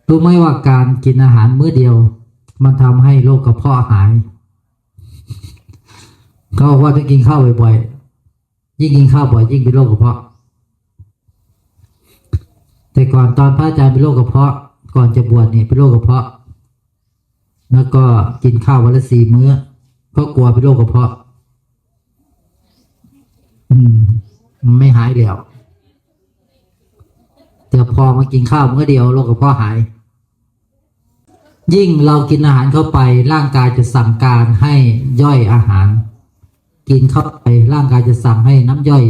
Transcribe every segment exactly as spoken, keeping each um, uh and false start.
รู้ไหมว่าการกินอาหารมื้อเดียว มันทำให้โรคกระเพาะหาย เขาบอกว่าถ้ากินข้าวบ่อยๆ ยิ่งกินข้าวบ่อยยิ่งเป็นโรคกระเพาะ แต่ก่อนตอนพระอาจารย์เป็นโรคกระเพาะ ก่อนจะบวชเนี่ยเป็นโรคกระเพาะ แล้วก็กินข้าววันละสี่มื้อ ก็กลัวเป็นโรคกระเพาะ อืม มันไม่หายแล้ว แต่พอมากินข้าวมื้อเดียวโรคกระเพาะหาย ยิ่งเรากินอาหารเข้าไป ร่างกายจะสั่งการให้ย่อยอาหาร กินเข้าไปร่างกายจะสั่งให้น้ำย่อย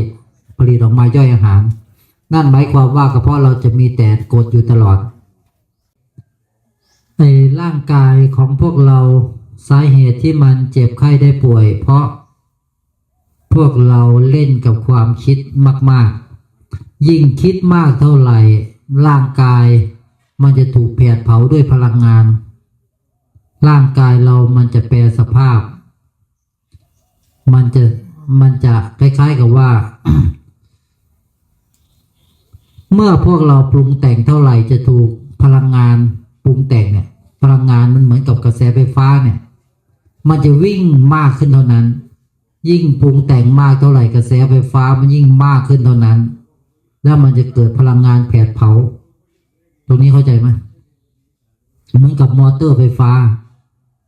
ผลิตออกมาย่อยอาหาร นั่นหมายความว่ากระเพาะเราจะมีแต่กรดอยู่ตลอด ในร่างกายของพวกเรา สาเหตุที่มันเจ็บไข้ได้ป่วย เพราะพวกเราเล่นกับความคิดมากๆ ยิ่งคิดมากเท่าไหร่ ร่างกายมันจะถูกแผดเผาด้วยพลังงาน ร่างกายเรามันจะแปรสภาพ มันจะมันจะคล้ายๆกับว่า เมื่อพวกเราปรุงแต่งเท่าไหร่จะถูกพลังงานปรุงแต่งเนี่ย พลังงานมันเหมือนกับกระแสไฟฟ้าเนี่ย มันจะวิ่งมากขึ้นเท่านั้น ยิ่งปรุงแต่งมากเท่าไหร่กระแสไฟฟ้ามันยิ่งมากขึ้นเท่านั้น แล้วมันจะเกิดพลังงานแผดเผา ตรงนี้เข้าใจไหม เหมือนกับมอเตอร์ไฟฟ้า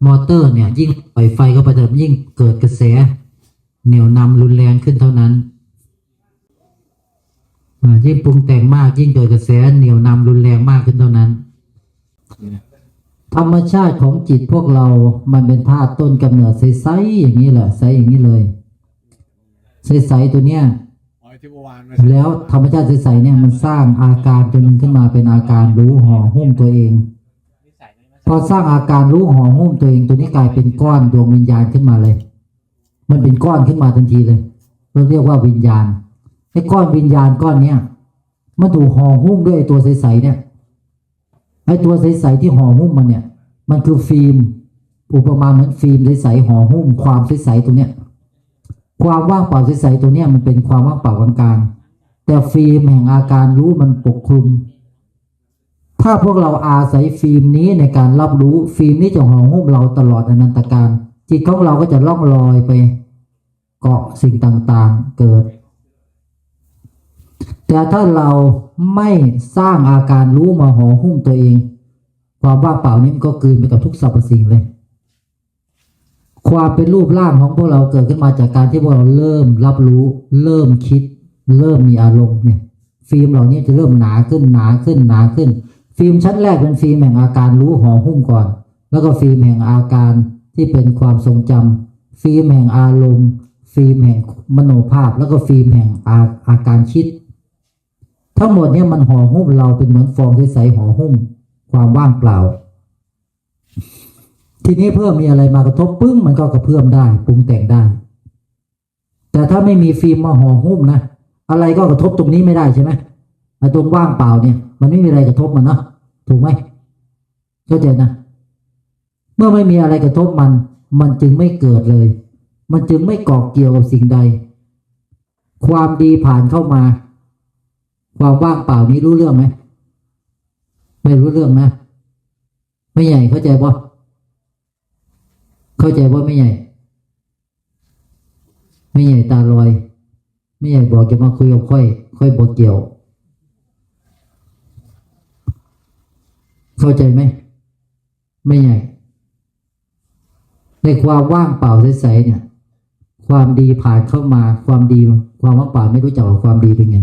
มอเตอร์เนี่ย ยิ่งปล่อยไฟเข้าไปเท่าไหร่ยิ่งเกิดกระแสเหนี่ยวนำรุนแรงขึ้นเท่านั้น อ่า ยิ่งปรุงแต่งมากยิ่งเกิดกระแสเหนี่ยวนำรุนแรงมากขึ้นเท่านั้น ธรรมชาติของจิตพวกเรา มันเป็นธาตุต้นกำเนิดใสๆอย่างนี้แหละ ใสอย่างนี้เลย ใสๆตัวเนี้ย แล้วธรรมชาติใสๆเนี่ยมันสร้างอาการตัวหนึ่งขึ้นมาเป็นอาการรู้ห่อหุ้มตัวเอง พอสร้างอาการรู้ห่อหุ้มตัวเองตัวนี้กลายเป็นก้อนดวงวิญญาณขึ้นมาเลย มันเป็นก้อนขึ้นมาทันทีเลย เราเรียกว่าวิญญาณ ไอ้ก้อนวิญญาณก้อนเนี้ย มันถูกห่อหุ้มด้วยไอ้ตัวใสๆเนี่ย ไอ้ตัวใสๆที่ห่อหุ้มมันเนี่ย มันคือฟิล์ม อุปมาเหมือนฟิล์มใสๆห่อหุ้มความใสๆตรงเนี้ย ความว่างเปล่าใสๆตรงเนี้ยมันเป็นความว่างเปล่ากลางๆ แต่ฟิล์มแห่งอาการรู้มันปกคลุม ถ้าพวกเราอาศัยฟิล์มนี้ในการรับรู้ ฟิล์มนี้จะห่อหุ้มเราตลอดอนันตกาล จิตของเราก็จะล่องลอยไปเกาะสิ่งต่างๆเกิด แต่ถ้าเราไม่สร้างอาการรู้มาห่อหุ้มตัวเอง ความว่างเปล่านี้มันก็กลืนไปกับทุกสรรพสิ่งเลย ความเป็นรูปร่างของพวกเราเกิดขึ้นมาจากการที่พวกเราเริ่มรับรู้ เริ่มคิด เริ่มมีอารมณ์เนี่ย ฟิล์มเหล่านี้จะเริ่มหนาขึ้น หนาขึ้น หนาขึ้น ฟิล์มชั้นแรกเป็นฟิล์มแห่งอาการรู้ห่อหุ้มก่อน แล้วก็ฟิล์มแห่งอาการที่เป็นความทรงจำ ฟิล์มแห่งอารมณ์ ฟิล์มแห่งมโนภาพ แล้วก็ฟิล์มแห่งอาอาการคิด ทั้งหมดเนี่ยมันห่อหุ้มเราเป็นเหมือนฟองใสๆห่อหุ้มความว่างเปล่า ทีนี้เพิ่มมีอะไรมากระทบปึ้ง มันก็กระเพื่อมได้ ปรุงแต่งได้ แต่ถ้าไม่มีฟิล์มมาห่อหุ้มนะ อะไรก็กระทบตรงนี้ไม่ได้ใช่ไหม ไอ้ตรงว่างเปล่าเนี่ย มันไม่มีอะไรกระทบมันเนาะ ถูกไหม เข้าใจนะ เมื่อไม่มีอะไรกระทบมัน มันจึงไม่เกิดเลย มันจึงไม่เกาะเกี่ยวกับสิ่งใด ความดีผ่านเข้ามา ความว่างเปล่านี้รู้เรื่องไหม ไม่รู้เรื่องนะ แม่ใหญ่เข้าใจบ่ เข้าใจบ่แม่ใหญ่ แม่ใหญ่ตาลอย แม่ใหญ่บอกจะมาคุยกับข้อย ข้อยบ่เกี่ยว เข้าใจไหม แม่ใหญ่ ในความว่างเปล่าใสๆเนี่ย ความดีผ่านเข้ามา ความดี ความว่างเปล่าไม่รู้จักว่าความดีเป็นไง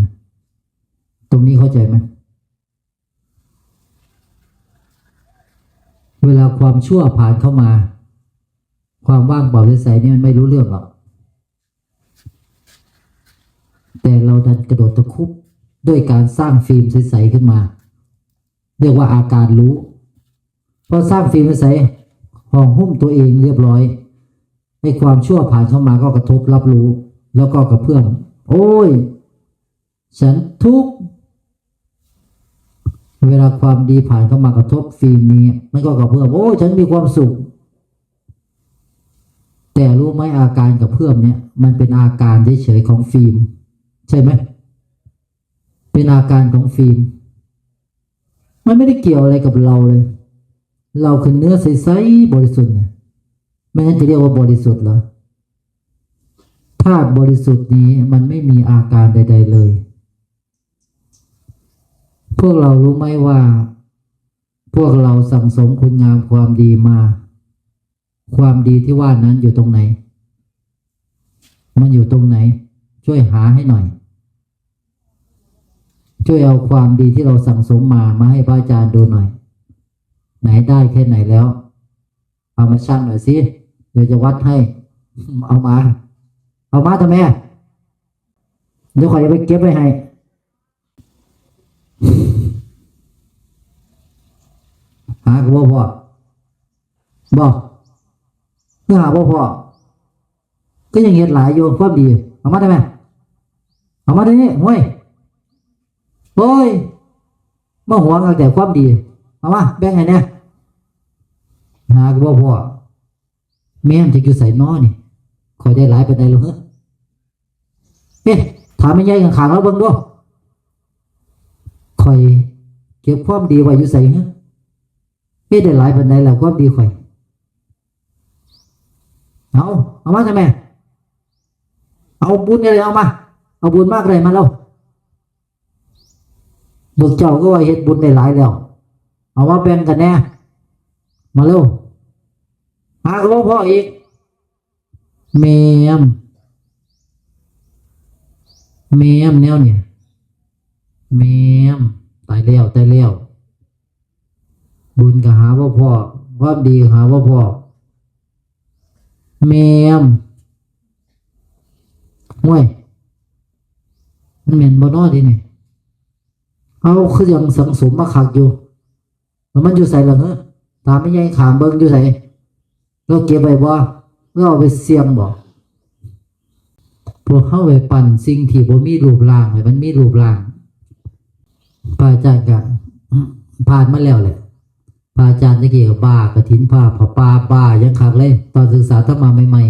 ตรงนี้เข้าใจไหม เวลาความชั่วผ่านเข้ามา ความว่างเปล่าใสๆเนี่ยมันไม่รู้เรื่องหรอก แต่เราดันกระโดดตะครุบด้วยการสร้างฟิล์มใสๆขึ้นมา เรียกว่าอาการรู้ พอสร้างฟิล์มใสๆห่อหุ้มตัวเองเรียบร้อย ให้ความชั่วผ่านเข้ามาก็กระทบรับรู้ แล้วก็กระเพื่อม โอ้ย ฉันทุกข์ เวลาความดีผ่านเข้ามากระทบฟิล์มนี้ มันก็กระเพื่อม โอ้ย ฉันมีความสุข แต่รู้ไหมอาการกระเพื่อมเนี่ย มันเป็นอาการเฉยๆของฟิล์ม ใช่ไหม เป็นอาการของฟิล์ม มันไม่ได้เกี่ยวอะไรกับเราเลย เราคือเนื้อใสๆบริสุทธิ์เนี่ย ไม่งั้นจะเรียกว่าบริสุทธิ์เหรอ? ธาตุบริสุทธิ์นี้มันไม่มีอาการใดๆเลย พวกเรารู้ไหมว่า พวกเราสั่งสมคุณงามความดีมา ความดีที่ว่านั้นอยู่ตรงไหน? มันอยู่ตรงไหน? ช่วยหาให้หน่อย ช่วยเอาความดีที่เราสั่งสมมา มาให้พระอาจารย์ดูหน่อย ไหนได้แค่ไหนแล้ว? เอามาชั่งหน่อยสิ เดี๋ยวจะวัดให้ เอามา เอามาทำไม? เดี๋ยวข้อยจะไปเก็บไว้ให้ หาก็บ่พอ บ่ คือหาบ่พอ ก็ยังเฮ็ดหลายอยู่ ความดี เอามาได้ไหม? เอามาได้นี่ ห้วย โอ้ย มาหวงเอาแต่ความดี เอามา แบ่งให้แหน่ หาก็บ่พอ แม่นจะอยู่ไสน้อนี่ ข้อยได้หลายปานใดแล้วเหรอ? เอ๊ะ ถามแม่ใหญ่ข้างๆลาวเบิ่งดู ข้อยเก็บความดีไว้อยู่ไสเหรอ? เอ๊ะ ได้หลายปานใดแล้วความดีข้อย? เอา เอามาซะแม่ เอาบุญอะไรเอามา เอาบุญมากเลยมาแล้ว พวกเจ้าก็ว่าเฮ็ดบุญได้หลายแล้ว เอามาแบ่งกันแหน่ มาเร็ว หาก็บ่พออีก แม่ม แม่มแนวเนี่ย แม่ม ตายแล้ว ตายแล้ว บุญก็หาบ่พอ ความดีก็หาบ่พอ แม่ม ห้วย มันแม่นบ่น้อทีนี่ เอาคือยังสั่งสมมาคักอยู่ แล้วมันอยู่ไสล่ะเหรอ? ถามแม่ใหญ่ข้างเบิ่งอยู่ไส? ลาวเก็บไว้บ่? ลาวเอาไปเสี่ยงบ่? พวกเฮาไปปั้นสิ่งที่บ่มีรูปร่างให้มันมีรูปร่าง พระอาจารย์ก็ ผ่านมาแล้วแหละ พระอาจารย์ตะกี้ก็บ้ากฐิน ผ้า ผ้าป่า บ้าหยังคักเลย ตอนศึกษาธรรมะใหม่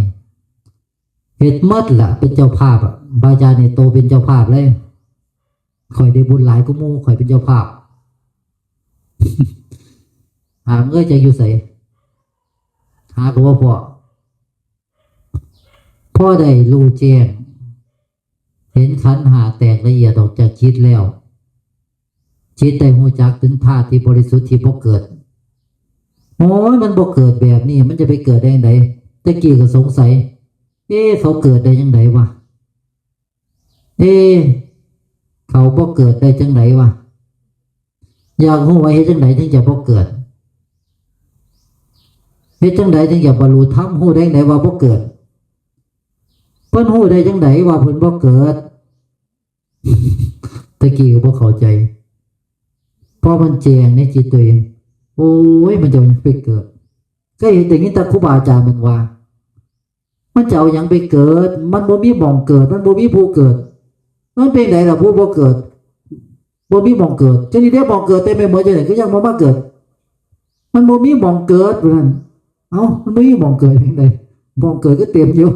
ๆ เฮ็ดหมดล่ะ เป็นเจ้าภาพอะ พระอาจารย์นี่โตเป็นเจ้าภาพเลย ข้อยได้บุญหลายกว่าหมู่ ข้อยเป็นเจ้าภาพ หาเงินจากอยู่ไส? หาก็บ่พอ พอได้รู้แจ้ง เห็นขันธ์ห้าแตกละเอียดออกจากจิตแล้ว จิตได้รู้จักถึงธาตุที่บริสุทธิ์ที่บ่เกิด โอ้ย มันบ่เกิดแบบนี้ มันจะไปเกิดได้จั่งใด? แต่กี้ก็สงสัย เอ๊ะ เขาเกิดได้จั่งใดวะ? เอ๊ะ เขาบ่เกิดได้จั่งใดวะ? อยากรู้ว่าเฮ็ดจั่งใดถึงจะบ่เกิด เฮ็ดจั่งใดถึงจะบรรลุธรรม รู้ได้จั่งใดว่าบ่เกิด เพิ่นรู้ได้จั่งใดว่าเพิ่นบ่เกิด? แต่กี้ก็บ่เข้าใจ พอมันแจ้งในจิตตัวเอง โอ้ย มันจะเอาหยังไปเกิด เคยเห็นได้ยินแต่ครูบาอาจารย์มันว่า มันจะเอาหยังไปเกิด มันบ่มีหม่องเกิด มันบ่มีผู้เกิด มันเป็นไดล่ะผู้บ่เกิด บ่มีหม่องเกิด จั่งนี้เด้ หม่องเกิดเต็มไปหมดจั่งใด๋ คือยังบ่มาเกิด มันบ่มีหม่องเกิดว่าซั่น เอ้า มันบ่มีหม่องเกิดจั่งใด๋ หม่องเกิดก็เต็มอยู่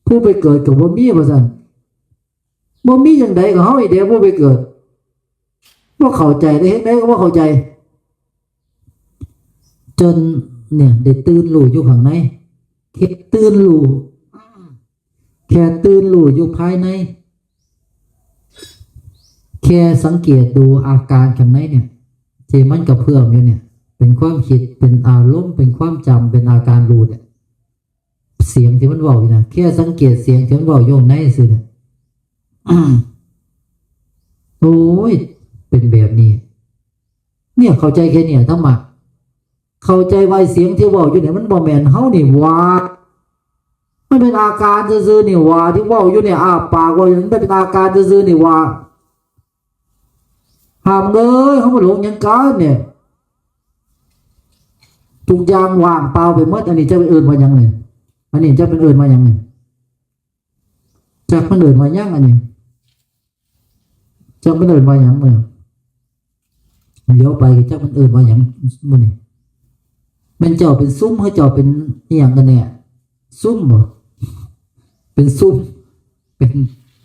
ผู้ไปเกิดก็บ่มีว่าซั่น บ่มีจั่งใด๋ ก็เฮานี่เด้ผู้ไปเกิด บ่เข้าใจ ได้เฮ็ดได๋ก็บ่เข้าใจ จนเนี่ยได้ตื่นรู้อยู่ข้างใน แค่ตื่นรู้ แค่ตื่นรู้อยู่ภายใน แค่สังเกตดูอาการข้างในเนี่ย ที่มันกระเพื่อมอยู่เนี่ย เป็นความคิด เป็นอารมณ์ เป็นความจำ เป็นอาการรู้เนี่ย เสียงที่มันเว้าอยู่นะ แค่สังเกตเสียงที่มันเว้าอยู่ข้างในซื่อเนี่ย โอ้ย เป็นแบบนี้ เนี่ย เข้าใจแค่เนี่ย ธรรมะ เข้าใจว่าไอ้เสียงที่เว้าอยู่เนี่ย มันบ่แม่นเฮานี่หว่า มันเป็นอาการซื่อๆนี่หว่า ที่เว้าอยู่เนี่ย อ้าปากเว้าอยู่ มันเป็นอาการซื่อๆนี่หว่า ห้ามเอ้ย เฮามาหลงหยังกันเนี่ย ทุกอย่างว่างเปล่าไปหมด อันนี้จะไปเอิ้นว่าหยังเนี่ย อันนี้จะเป็นเอิ้นว่าหยังเนี่ย จักมันเอิ้นว่าหยังอันนี้ จักมันเอิ้นว่าหยังมื้อนี้ เหลียวไปก็จักมันเอิ้นว่าหยังมื้อนี้ แม่นเจ้าเป็นซุม หรือเจ้าเป็นอิหยังกันแน่ ซุมบ่ เป็นซุม เป็น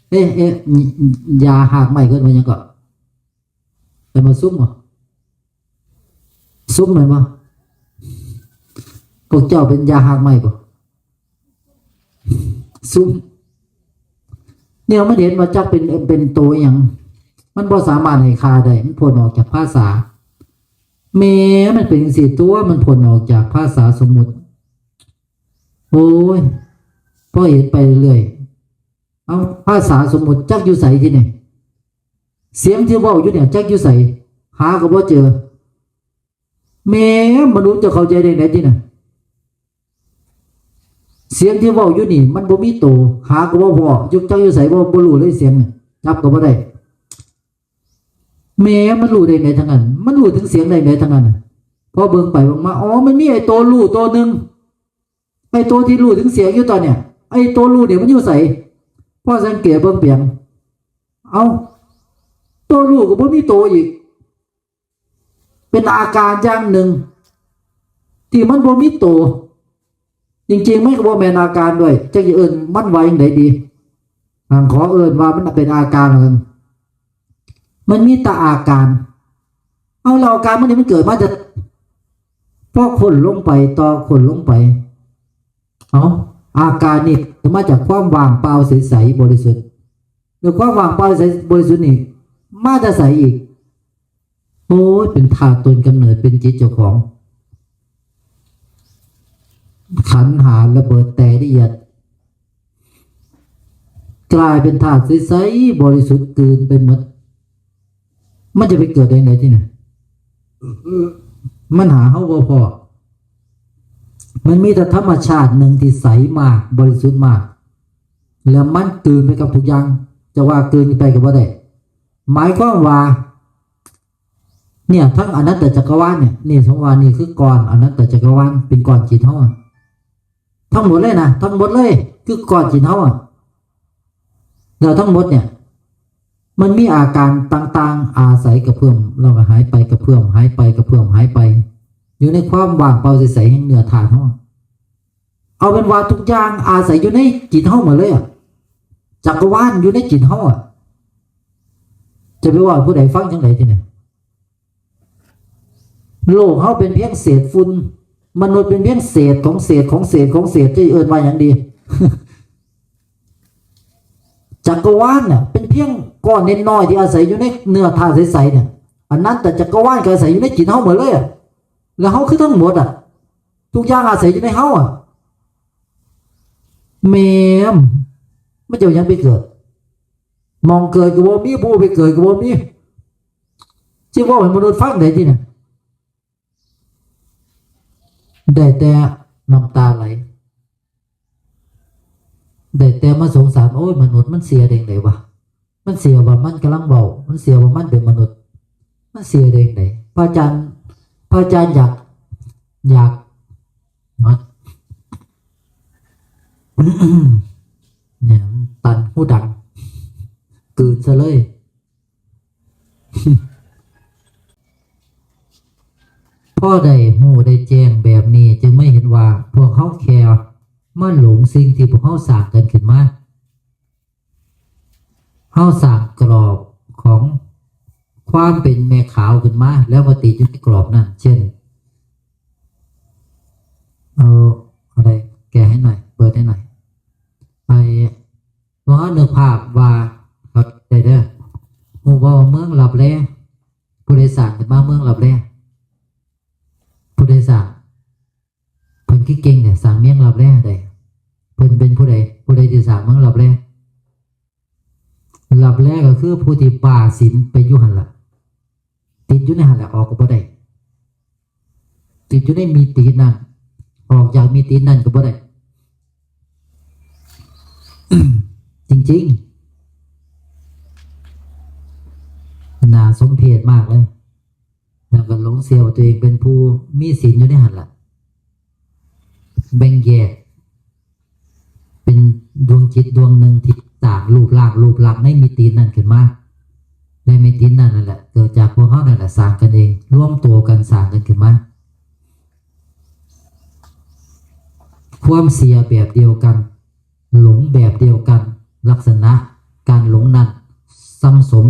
เอ๊ะ เอ๊ะ ยาหากไม้เอิ้นว่าหยังเกาะ เป็นมาซุมบ่ ซุ่มแม่นบ่ พวกเจ้าเป็นยาหักไหมบ่ ซุ่ม เนี่ยมันเห็นว่าจักเป็น เป็นตัวอหย่าง มันบ่สามารถให้ฆ่าได้ มันพ่นออกจากภาษา แม้มันเป็นจั่งซี้ตัว มันพ่นออกจากภาษาสมมุติ โอ้ย พอเห็นไปเรื่อย เอา ภาษาสมมุติจักอยู่ไสทีนี้ เสียงที่เว้าอยู่เนี่ย จักอยู่ไส หาก็บ่เจอ แม่มนุษย์จะเข้าใจได้ไงทีน่ะ เสียงที่เว้าอยู่นี่ มันบ่มีโต หาก็บ่พ้อ จักอยู่ไส บ่ บ่รู้เลยเสียงเนี่ย จับก็บ่ได้ แม่มันรู้ได้ไงทั้งนั้น มันรู้ถึงเสียงได้ไงทั้งนั้นน่ะ พอเบิ่งไปเบิ่งมา อ๋อ มันมีไอ้โตรู้โตหนึ่ง ไอ้โตที่รู้ถึงเสียงอยู่ตอนเนี่ย ไอ้โตรู้เนี่ยมันอยู่ไส พอสังเกตเบิ่งเปียง เอ้า โตรู้ก็บ่มีโตอีก เป็นอาการอย่างหนึ่ง ที่มันบ่มีโต จริงๆ มันก็บ่แม่นอาการด้วย จักสิเอิ้นมันว่าจั่งใดดี อ่า ขอเอิ้นว่ามันเป็นอาการแล้วกัน มันมีแต่อาการ เอา แล้วอาการมันนี่มันเกิดมาจาก พอค้นลงไป ต่อค้นลงไป เอา อาการนี่มาจากความว่างเปล่าใสๆ บริสุทธิ์ แล้วความว่างเปล่าใสบริสุทธิ์นี่ มาแต่ไสอีก โอ้ย เป็นธาตุต้นกำเนิด เป็นจิตเจ้าของ ขันธ์ห้าระเบิดแตกละเอียด กลายเป็นธาตุใสๆ บริสุทธิ์กลืนไปหมด มันจะไปเกิดได้ไงที่ไหน มันหาเฮาบ่พ้อ มันมีแต่ธรรมชาติหนึ่งที่ใสมาก บริสุทธิ์มาก แล้วมันกลืนไปกับทุกอย่าง จะว่ากลืนไปก็บ่ได้ หมายความว่า เนี่ย ทั้งอนันตจักรวาลเนี่ย นี่ สมมติว่านี่คือก้อนอนันตจักรวาล เป็นก้อนจิตเฮาอะ ทั้งหมดเลยนะ ทั้งหมดเลย คือก้อนจิตเฮาอะ แล้วทั้งหมดเนี่ย มันมีอาการต่างๆ อาศัยกระเพื่อม แล้วก็หายไป กระเพื่อม หายไป กระเพื่อม หายไป อยู่ในความว่างเปล่าใสๆ แห่งเนื้อธาตุเฮา เอาเป็นว่าทุกอย่างอาศัยอยู่ในจิตเฮาหมดเลยอะ จักรวาลอยู่ในจิตเฮาอะ จะไปว่าผู้ใดฟังจั่งใดทีเนี่ย โลกเฮาเป็นเพียงเศษฝุ่น มนุษย์เป็นเพียงเศษของเศษของเศษของเศษ จะเอิ้นว่าหยังดี จักรวาลน่ะ เป็นเพียงก้อนน้อยๆ ที่อาศัยอยู่ในเนื้อธาตุใสๆ เนี่ย อนันตจักรวาลก็อาศัยอยู่ในจิตเฮาหมดเลยอะ แล้วเฮาคือทั้งหมดอะ ทุกอย่างอาศัยอยู่ในเฮาอะ แม่ม มันจะเอาหยังไปเกิด หม่องเกิดก็บ่มี ผู้ไปเกิดก็บ่มี สิเว้าให้มนุษย์ฟังได้ติเนี่ย ได้แต่น้ำตาไหล ได้แต่มาสงสาร โอ้ย มนุษย์มันเสียได้จั่งใดวะ มันเสียว่ามันกำลังเว้า มันเสียว่ามันเป็นมนุษย์ มันเสียได้จั่งใด พระอาจารย์ พระอาจารย์อยาก อยาก เนี่ย ตันหูดัง กลืนซะเลย พอได้ฮู้ได้แจ้งแบบนี้ จึงมาเห็นว่าพวกเฮาแค่มาหลงสิ่งที่พวกเฮาสร้างกันขึ้นมา เฮาสร้างกรอบของความเป็นแม่ขาวขึ้นมา แล้วมาติดอยู่ในกรอบนั้น เช่น เอาอะไร แกะให้หน่อย เปิดให้หน่อย ไอ้ พวกเฮานึกภาพว่า เข้าใจเด้อ ฮู้บ่ว่าเมืองลับแล ผู้ใดสร้างขึ้นมาเมืองลับแล ผู้ใดสร้าง เพิ่นคือเก่งเนี่ย สร้างเมืองลับแลได้ เพิ่นเป็นผู้ใด ผู้ใดที่สร้างเมืองลับแล ลับแลก็คือผู้ที่บ้าศีลไปอยู่หั่นล่ะ ติดอยู่ในหั่นแหละ ออกก็บ่ได้ ติดอยู่ในมีตินั้น ออกจากมีตินั้นก็บ่ได้ จริงๆ น่าสมเพชมากเลย แล้วก็หลงเชื่อว่าตัวเองเป็นผู้มีศีลอยู่ในหั่นล่ะ แบ่งแยก เป็นดวงจิตดวงหนึ่งที่สร้างรูปร่างรูปลักษณ์ในมีตินั้นขึ้นมา ในมีตินั้นนั่นแหละ เกิดจากพวกเฮานั่นแหละ สร้างกันเอง รวมตัวกันสร้างกันขึ้นมา ความเชื่อแบบเดียวกัน หลงแบบเดียวกัน ลักษณะการหลงนั้นสั่งสม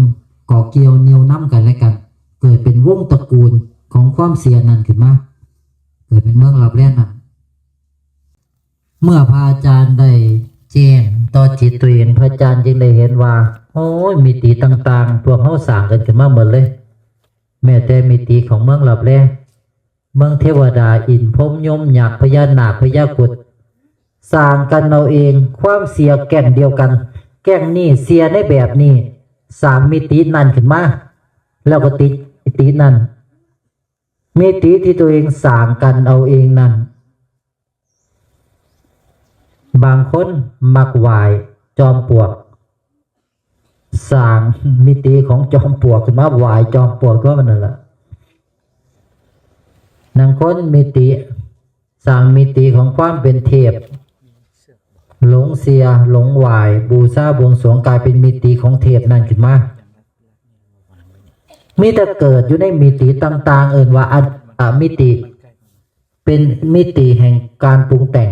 ก่อเกี่ยวเหนี่ยวนำกันและกัน เกิดเป็นวงตระกูล ของความเสียนั่นขึ้นมา เกิดเป็นเมืองลับแลนั่น เมื่อพระอาจารย์ได้แจ้งต่อจิตตัวเอง พระอาจารย์จึงได้เห็นว่า โอ้ย มิติต่างๆ พวกเขาสร้างกันขึ้นมาหมดเลย แม้แต่มิติของเมืองลับแล เมืองเทวดา อินทร์พรหมยมยักษ์ พญานาค พญาครุฑ สร้างกันเอาเอง ความเสียแก๊งเดียวกัน แก๊งนี้เสียในแบบนี้ สร้างมิตินั่นขึ้นมา แล้วก็ติดมิตินั่น มิติที่ตัวเองสร้างกันเอาเองนั่น บางคนมักไหว้จอมปลวก สร้างมิติของจอมปลวกขึ้นมา ไหว้จอมปลวกตัวมันนั่นแหละ บางคนมิติ สร้างมิติของความเป็นเทพ หลงเสีย หลงไหว้ บูชาบวงสรวง กลายเป็นมิติของเทพนั่นขึ้นมา มีแต่เกิดอยู่ในมิติต่างๆ เอิ้นว่าอัตตมิติ เป็นมิติแห่งการปรุงแต่ง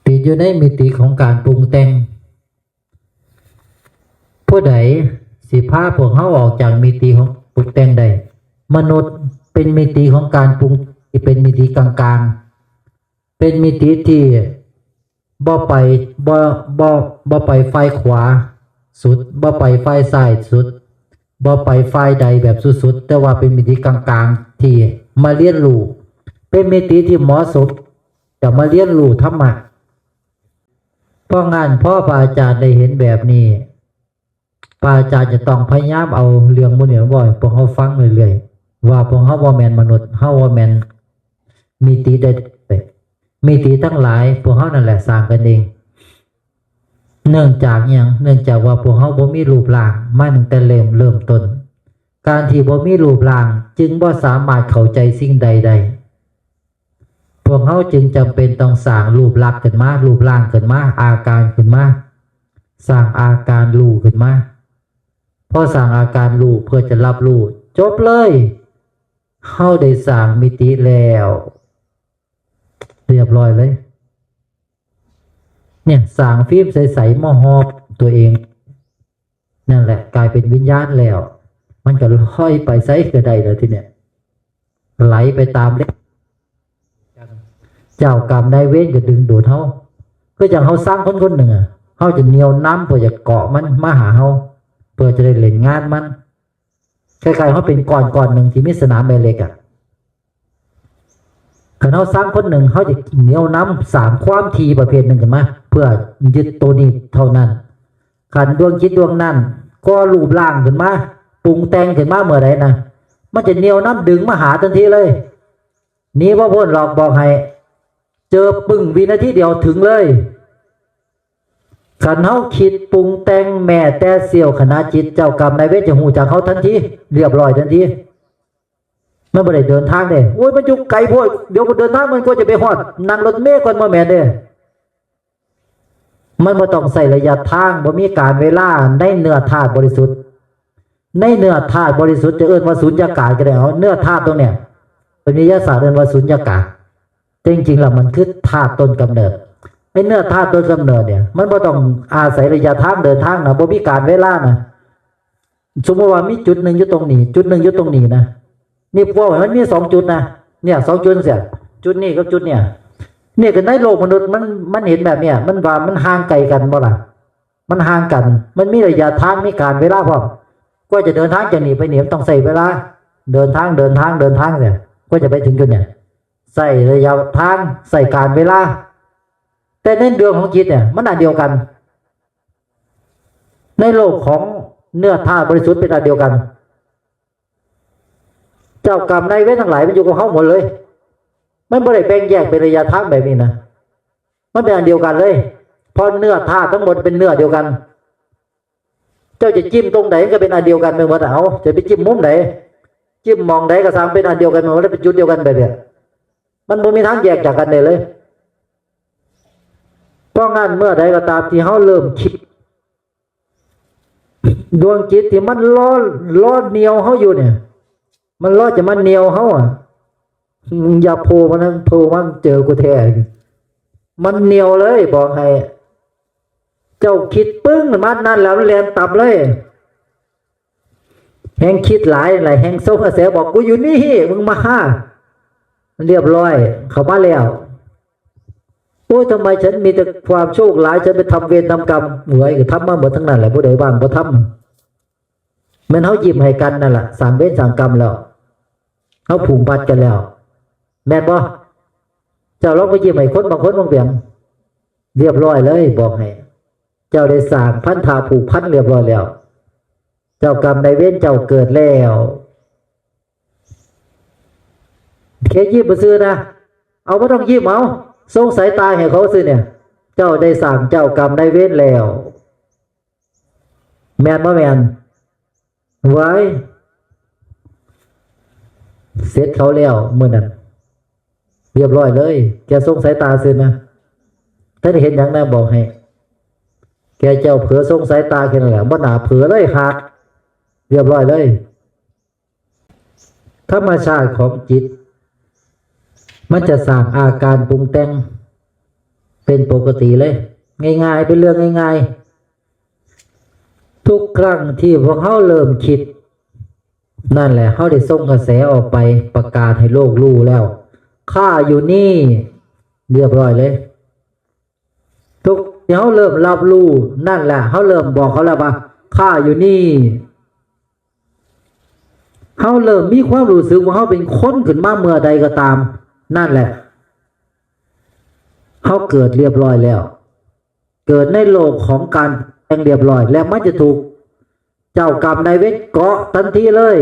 ติดอยู่ในมิติของการปรุงแต่ง ผู้ใดสิพาพวกเขาออกจากมิติของปรุงแต่งได้ มนุษย์เป็นมิติของการปรุง ที่เป็นมิติกลางๆ เป็นมิติที่บ่ไป บ่ บ่ บ่ไปฝ่ายขวาสุด บ่ไปฝ่ายซ้ายสุด บ่ไปฝ่ายใดแบบสุดๆ แต่ว่าเป็นมิติกลางๆ ที่มาเรียนรู้ เป็นมิติที่เหมาะสมจะมาเรียนรู้ธรรมะ เพราะงั้นพอพระอาจารย์ได้เห็นแบบนี้ พระอาจารย์จะต้องพยายามเอาเรื่องหมู่นี้มาบอกให้พวกเขาฟังเรื่อยๆ ว่าพวกเขาบ่แม่นมนุษย์ เขาบ่แม่นมิติใดๆ มิติทั้งหลายพวกเขานั่นแหละสร้างกันเอง เนื่องจากอิหยัง เนื่องจากว่าพวกเขาบ่มีรูปร่างมาตั้งแต่เริ่ม เริ่มต้น การที่บ่มีรูปร่างจึงบ่สามารถเข้าใจสิ่งใดได้ พวกเขาจึงจำเป็นต้องสร้างรูปลักษณ์ขึ้นมา รูปร่างขึ้นมา อาการขึ้นมา สร้างอาการรู้ขึ้นมา พอสร้างอาการรู้เพื่อจะรับรู้ จบเลย เขาได้สร้างมิติแล้ว เรียบร้อยเลย เนี่ย สร้างฟิล์มใสๆ มาห่อตัวเอง นั่นแหละ กลายเป็นวิญญาณแล้ว มันก็ลอยไปไสก็ได้แล้วทีเนี้ย ไหลไปตามเรื่อง เจ้ากรรมนายเวรก็ดึงดูดเขา คือจั่งเขาซังคนคนหนึ่งอะ เขาจะเหนี่ยวนำเพื่อจะเกาะมันมาหาเขา เพื่อจะได้เล่นงานมัน คล้ายๆ เขาเป็นก้อนก้อนหนึ่งที่มีสนามแม่เหล็กอะ คันเขาซังคนหนึ่ง เขาจะเหนี่ยวนำสร้างความถี่ประเภทหนึ่งขึ้นมา เพื่อยึดตัวนี้เท่านั้น คันดวงจิตดวงนั้น ก่อรูปร่างขึ้นมา ปรุงแต่งขึ้นมาเมื่อใดนะ มันจะเหนี่ยวนำดึงมาหาทันทีเลย หนีบ่พ้นหรอก บอกให้ เจอปึ้ง วินาทีเดียวถึงเลย คันเขาคิดปรุงแต่งแม้แต่เสี้ยวขณะจิต เจ้ากรรมนายเวรจะฮู้จักเขาทันที เรียบร้อยทันที มันบ่ได้เดินทางเด้ โอ้ย มันอยู่ไกลโพด เดี๋ยวกูเดินทางมันกว่าจะไปฮอด นั่งรถเมล์ก่อน บ่แม่นเด้ มันบ่ต้องใช้ระยะทาง บ่มีกาลเวลา ในเนื้อธาตุบริสุทธิ์ ในเนื้อธาตุบริสุทธิ์จะเอิ้นว่าสุญญากาศก็ได้ เอา เนื้อธาตุตรงเนี้ย เป็นวิทยาศาสตร์เอิ้นว่าสุญญากาศ แต่จริงๆแล้วมันคือธาตุต้นกำเนิด ไอ้เนื้อธาตุต้นกำเนิดเนี่ย มันบ่ต้องอาศัยระยะทางเดินทางนะ บ่มีกาลเวลานะ สมมติว่ามีจุดหนึ่งอยู่ตรงนี้ จุดหนึ่งอยู่ตรงนี้นะ นี่พวกมันมีสองจุดนะ เนี่ย สองจุดเสีย จุดนี้กับจุดเนี่ย เนี่ย คือในโลกมนุษย์มัน มันเห็นแบบเนี้ย มันว่ามันห่างไกลกันบ่ล่ะ มันห่างกัน มันมีระยะทาง มีกาลเวลาพร้อม กว่าจะเดินทางจากนี้ไปนี่มันต้องใช้เวลา เดินทาง เดินทาง เดินทางเนี่ย กว่าจะไปถึงจุดเนี่ย ใช้ระยะทาง ใช้กาลเวลา แต่ในเรื่องของจิตเนี่ย มันอันเดียวกัน ในโลกของเนื้อธาตุบริสุทธิ์เป็นอันเดียวกัน เจ้ากรรมนายเวรทั้งหลายมันอยู่กับเขาหมดเลย มันบ่ได้แบ่งแยกเป็นระยะทางแบบนี้นะ มันเป็นอันเดียวกันเลย เพราะเนื้อธาตุทั้งหมดเป็นเนื้อเดียวกัน เจ้าจะจิ้มตรงไหนก็เป็นอันเดียวกันไปหมดอะ เอา จะไปจิ้มมุมไหน จิ้มหม่องไหนก็สร้างเป็นอันเดียวกันหมด แล้วเป็นจุดเดียวกันแบบเนี้ย มันบ่มีทางแยกจากกันได้เลย เพราะงั้นเมื่อใดก็ตามที่เขาเริ่มคิด ดวงจิตที่มันล้อ ล้อเหนี่ยวเขาอยู่เนี่ย มันล้อจะมาเหนี่ยวเขาอ่ะ อย่าโผล่มานะ โผล่มาเจอกูแท้ มันเหนี่ยวเลย บอกให้ เจ้าคิดปึ้งมันนั่นแล้วมันแล่นต่ำเลย แฮงคิดหลายหลายแฮงส่งกระแสบอก "กูอยู่นี่ มึงมา" เรียบร้อย เขามาแล้ว "โอ้ย ทำไมฉันมีแต่ความโชคร้าย ฉันไปทำเวรทำกรรม" หวยก็ทำมาหมดทั้งนั้นแหละ ผู้ใดบ้างบ่ทำ แม่นเฮายิ้มให้กันนั่นแหละ สร้างเวรสร้างกรรมแล้ว เฮาผูกมัดกันแล้ว แม่นบ่ เจ้าลองไปยิ้มให้คนบางคนบางเปียง เรียบร้อยเลย บอกให้ เจ้าได้สร้างพันธะผูกพันเรียบร้อยแล้ว เจ้ากรรมนายเวรเจ้าเกิดแล้ว แค่ยิ้มซื่อนะ เอา บ่ต้องยิ้ม เอา ส่งสายตาให้เขาซื่อเนี่ย เจ้าได้สร้างเจ้ากรรมนายเวรแล้ว แม่นบ่แม่น ไว้ เสร็จเขาแล้วมื้อนั้น เรียบร้อยเลย แกส่งสายตาซื่อนะ ท่านเห็นหยังนะ บอกให้ แกเจ้าเผลอส่งสายตาแค่นั้นแหละ บ่หนาเผลอเลย หัก เรียบร้อยเลย ธรรมชาติของจิต มันจะสร้างอาการปรุงแต่ง เป็นปกติเลย ง่ายๆ เป็นเรื่องง่ายๆ ทุกครั้งที่พวกเขาเริ่มคิด นั่นแหละ เขาได้ส่งกระแสออกไป ประกาศให้โลกรู้แล้ว "ข้าอยู่นี่" เรียบร้อยเลย ทุกที่เขาเริ่มรับรู้ นั่นแหละ เขาเริ่มบอกเขาแล้วว่า "ข้าอยู่นี่" เขาเริ่มมีความรู้สึกว่าเขาเป็นคนขึ้นมาเมื่อใดก็ตาม นั่นแหละ เขาเกิดเรียบร้อยแล้ว เกิดในโลกของการแต่งเรียบร้อย และมันจะถูกเจ้ากรรมนายเวรเกาะทันทีเลย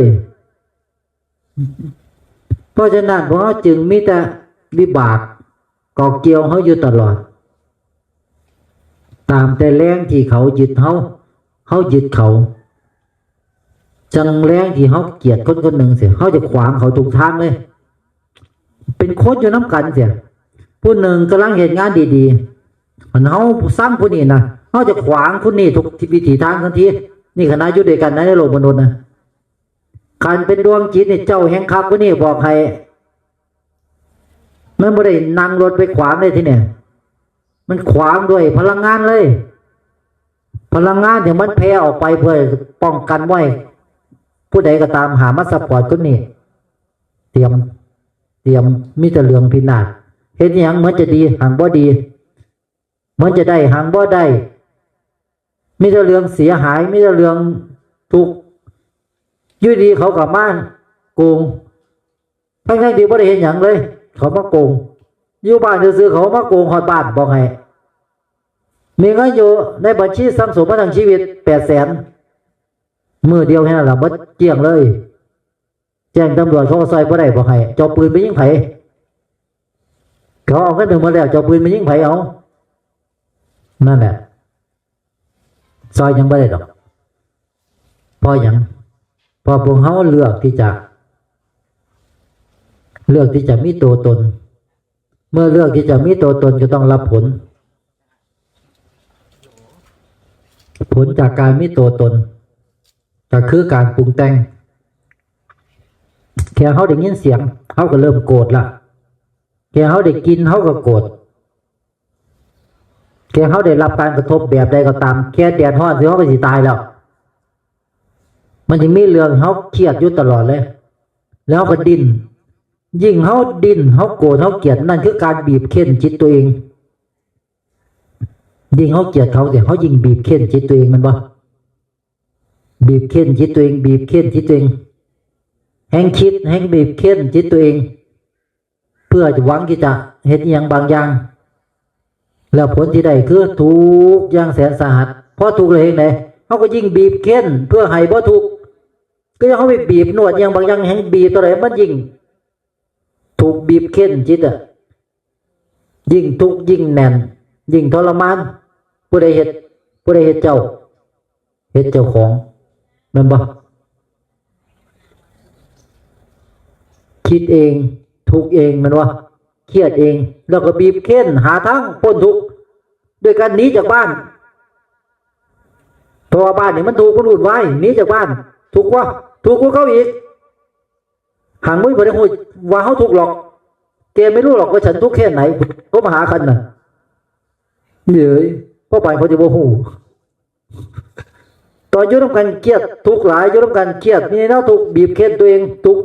เพราะฉะนั้นพวกเขาจึงมีแต่วิบากเกาะเกี่ยวเขาอยู่ตลอด ตามแต่แรงที่เขายึดเขา เขายึดเขา จังแรงที่เขาเกลียดคนคนหนึ่งเสีย เขาจะขวางเขาทุกทางเลย เป็นคนอยู่น้ำกันเสีย ผู้หนึ่งกำลังเฮ็ดงานดีๆ มันเขาสั่งผู้นี้นะ เขาจะขวางคนนี้ทุกวิถีทางทันที นี่ขนาดอยู่ด้วยกันนะในโลกมนุษย์นะ คันเป็นดวงจิตนี่เจ้าแห่งคักผู้นี้บอกให้ มันบ่ได้นั่งรถไปขวางเลยที่เนี่ย มันขวางด้วยพลังงานเลย พลังงานที่มันแผ่ออกไปเพื่อป้องกันไว้ ผู้ใดก็ตามหามาซัพพอร์ตคนนี้ เตรียม เตรียม มีแต่เรื่องพินาศ เฮ็ดอิหยังเหมือนจะดี หังบ่ดี เหมือนจะได้ หังบ่ได้ มีแต่เรื่องเสียหาย มีแต่เรื่องทุกข์ อยู่ดีเขาก็มาโกง ทั้งๆที่บ่ได้เฮ็ดหยังเลย เขามาโกง อยู่บ้านซื่อๆเขามาโกงฮอดบ้าน บอกให้ มีเงินอยู่ในบัญชีสั่งสมมาทั้งชีวิต แปดแสน มื้อเดียวแค่นั้นล่ะ หมดเกลี้ยงเลย แจ้งตำรวจเขาก็ซอยบ่ได้ บอกให้ เจ้าปืนไปยิงไผ เขาเอาเงินไปหมดแล้ว เจ้าปืนไปยิงไผเอา นั่นแหละ ซอยยังบ่ได้ดอก เพราะหยัง เพราะพวกเขาเลือกที่จะ เลือกที่จะมีตัวตน เมื่อเลือกที่จะมีตัวตนก็ต้องรับผล ผลจากการมีตัวตน ก็คือการปรุงแต่ง แค่เขาได้ยินเสียง เขาก็เริ่มโกรธละ แค่เขาได้กลิ่น เขาก็โกรธ แค่เขาได้รับการกระทบแบบใดก็ตาม แค่แดดฮ้อนสิ เขาก็สิตายแล้ว มันจะมีเรื่องเขาเครียดอยู่ตลอดเลย แล้วก็ดิ้น ยิ่งเขาดิ้น เขาโกรธ เขาเกลียด นั่นคือการบีบเค้นจิตตัวเอง ยิ่งเขาเกลียดเขาเสีย เขายิ่งบีบเค้นจิตตัวเอง แม่นบ่ บีบเค้นจิตตัวเอง บีบเค้นจิตตัวเอง แฮงคิด แฮงบีบเค้นจิตตัวเอง เพื่อจะหวังที่จะเฮ็ดอิหยังบางอย่าง แล้วผลที่ได้คือทุกข์อย่างแสนสาหัส พอทุกข์แล้วเฮ็ดได เขาก็ยิ่งบีบเค้นเพื่อให้บ่ทุกข์ ก็ยังเขาไปบีบนวดอิหยังบางอย่าง แฮงบีบเท่าใดมันยิ่ง ถูกบีบเค้นจิตอะ ยิ่งทุกข์ยิ่งแน่น ยิ่งทรมาน ผู้ใดเฮ็ด ผู้ใดเฮ็ดเจ้า เฮ็ดเจ้าของ แม่นบ่ คิดเอง ทุกข์เอง แม่นบ่ เครียดเอง แล้วก็บีบเค้นหาทางพ้นทุกข์ ด้วยการหนีจากบ้าน เพราะว่าบ้านนี่มันทุกข์ มันวุ่นวาย หนีจากบ้าน ทุกข์กว่า ทุกข์กว่าเขาอีก หากมึงบ่ได้ฮู้ว่าเขาทุกข์หรอก แกไม่รู้หรอกว่าฉันทุกข์แค่ไหน ก็มาหากันน่ะ เย้ย พ่อปานเขาจะบ่ฮู้ อยู่นำกันเครียดทุกข์หลาย อยู่นำกันเครียด มีแนวทุกข์ บีบเค้นตัวเอง ทุกข์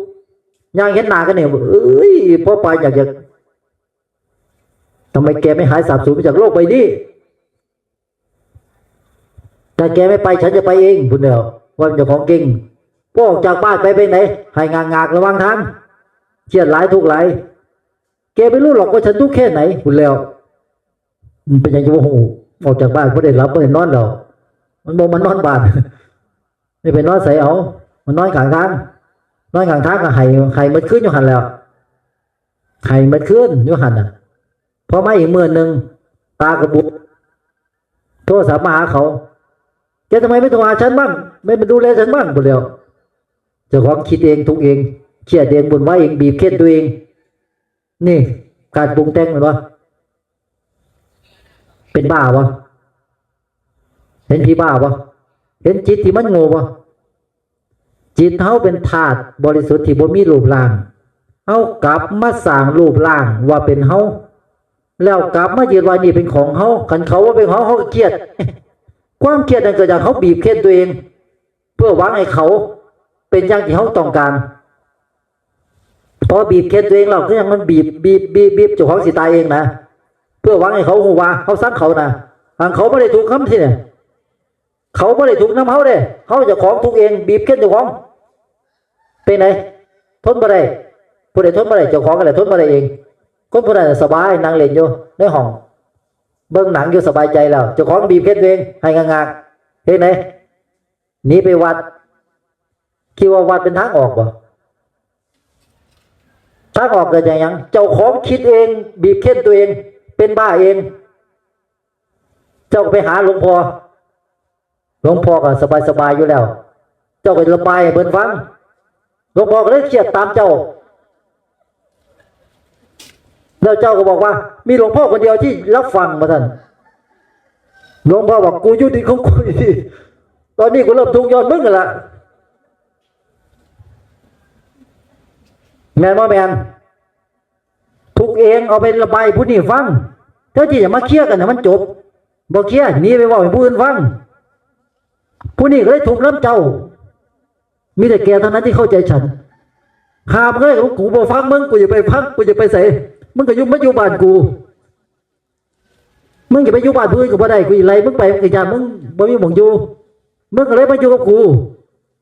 ย่างเห็นหน้ากันเนี่ย เอ้ย พ่อปานอยากจะ ทำไมแกไม่หายสาบสูญไปจากโลกใบนี้ ถ้าแกไม่ไป ฉันจะไปเอง พุ้นแล้ว ว่าเจ้าของเก่ง พอออกจากบ้านไปเป็นไหน ให้งากๆ ระหว่างทาง เครียดหลาย ทุกข์หลาย แกไม่รู้หรอกว่าฉันทุกข์แค่ไหน พุ้นแล้ว มันเป็นหยังจะบ่ฮู้ ออกจากบ้านบ่ได้หลับบ่ได้นอนแล้ว มันบ่มานอนบ้าน นี่ไปนอนไสเอา มันนอนข้างทาง นอนข้างทางก็ไห้ ไห้หมดคืนอยู่หั่นแหล้ว ไห้หมดคืนอยู่หั่นน่ะ พอมาอีกมื้อหนึ่ง ตากระบุก โทรศัพท์มาหาเขา แกทำไมไม่โทรหาฉันบ้าง ไม่มาดูแลฉันบ้าง พุ้นแล้ว เจ้าของคิดเอง ทุกข์เอง เครียดเอง วุ่นวายเอง บีบเค้นตัวเอง นี่ การปรุงแต่งแม่นบ่ เป็นบ้าบ่ เห็นผีบ้าบ่ เห็นจิตที่มันโง่บ่ จิตเฮาเป็นธาตุบริสุทธิ์ที่บ่มีรูปร่าง เฮากลับมาสร้างรูปร่างว่าเป็นเฮา แล้วกลับมายึดว่านี่เป็นของเฮา คันเขาว่าเป็นของเฮา เฮาก็เครียด ความเครียดนั้นเกิดจากเฮาบีบเค้นตัวเอง เพื่อหวังให้เขาเป็นอย่างที่เฮาต้องการ พอบีบเค้นตัวเองแล้ว คือหยังมันบีบ บีบ บีบ บีบ เจ้าของสิตายเองนะ เพื่อหวังให้เขาฮู้ว่าเฮาซังเขานะ อันเขาบ่ได้ทุกข์นำที่เนี่ย เขาบ่ได้ทุกข์นำเฮาเด้ เฮาเจ้าของทุกข์เอง บีบเค้นเจ้าของ เป็นไง ทนบ่ได้ ผู้ใดทนบ่ได้ เจ้าของนั่นแหละทนบ่ได้เอง คนผู้นั้นน่ะสบาย นั่งเล่นอยู่ในห้อง เบิ่งหนังอยู่สบายใจแล้ว เจ้าของบีบเค้นตัวเอง ไห้งากๆ เฮ็ดไง หนีไปวัด คิดว่าวัดเป็นทางออกบ่ ทางออกเกิดจากหยัง เจ้าของคิดเอง บีบเค้นตัวเอง เป็นบ้าเอง เจ้าก็ไปหาหลวงพ่อ หลวงพ่อก็สบายๆ อยู่แล้ว เจ้าก็ระบายให้เพิ่นฟัง หลวงพ่อก็เลยเครียดตามเจ้า แล้วเจ้าก็บอกว่า มีหลวงพ่อคนเดียวที่รับฟัง ว่าซั่น หลวงพ่อบอก กูอยู่ดีของกูดี ตอนนี้กูเริ่มทุกข์ย้อนมึงนั่นละ แม่นบ่แม่น ทุกข์เอง เอาไประบายผู้นี้ฟัง เจ้าที่จะมาเคลียร์กันให้มันจบ บ่เคลียร์ หนีไปเว้าให้ผู้อื่นฟัง ผู้นี้ก็เลยทุกข์นำเจ้า มีแต่แกเท่านั้นที่เข้าใจฉัน ห้ามเลย กูบ่ฟังมึง กูจะไปฟัง กูจะไปไส มึงก็อยู่ มาอยู่บ้านกู มึงจะไปอยู่บ้านผู้อื่นก็บ่ได้ กูสิไล่มึงไป มึงก็ย้านมึงบ่มีหม่องอยู่ มึงก็เลยมาอยู่กับกู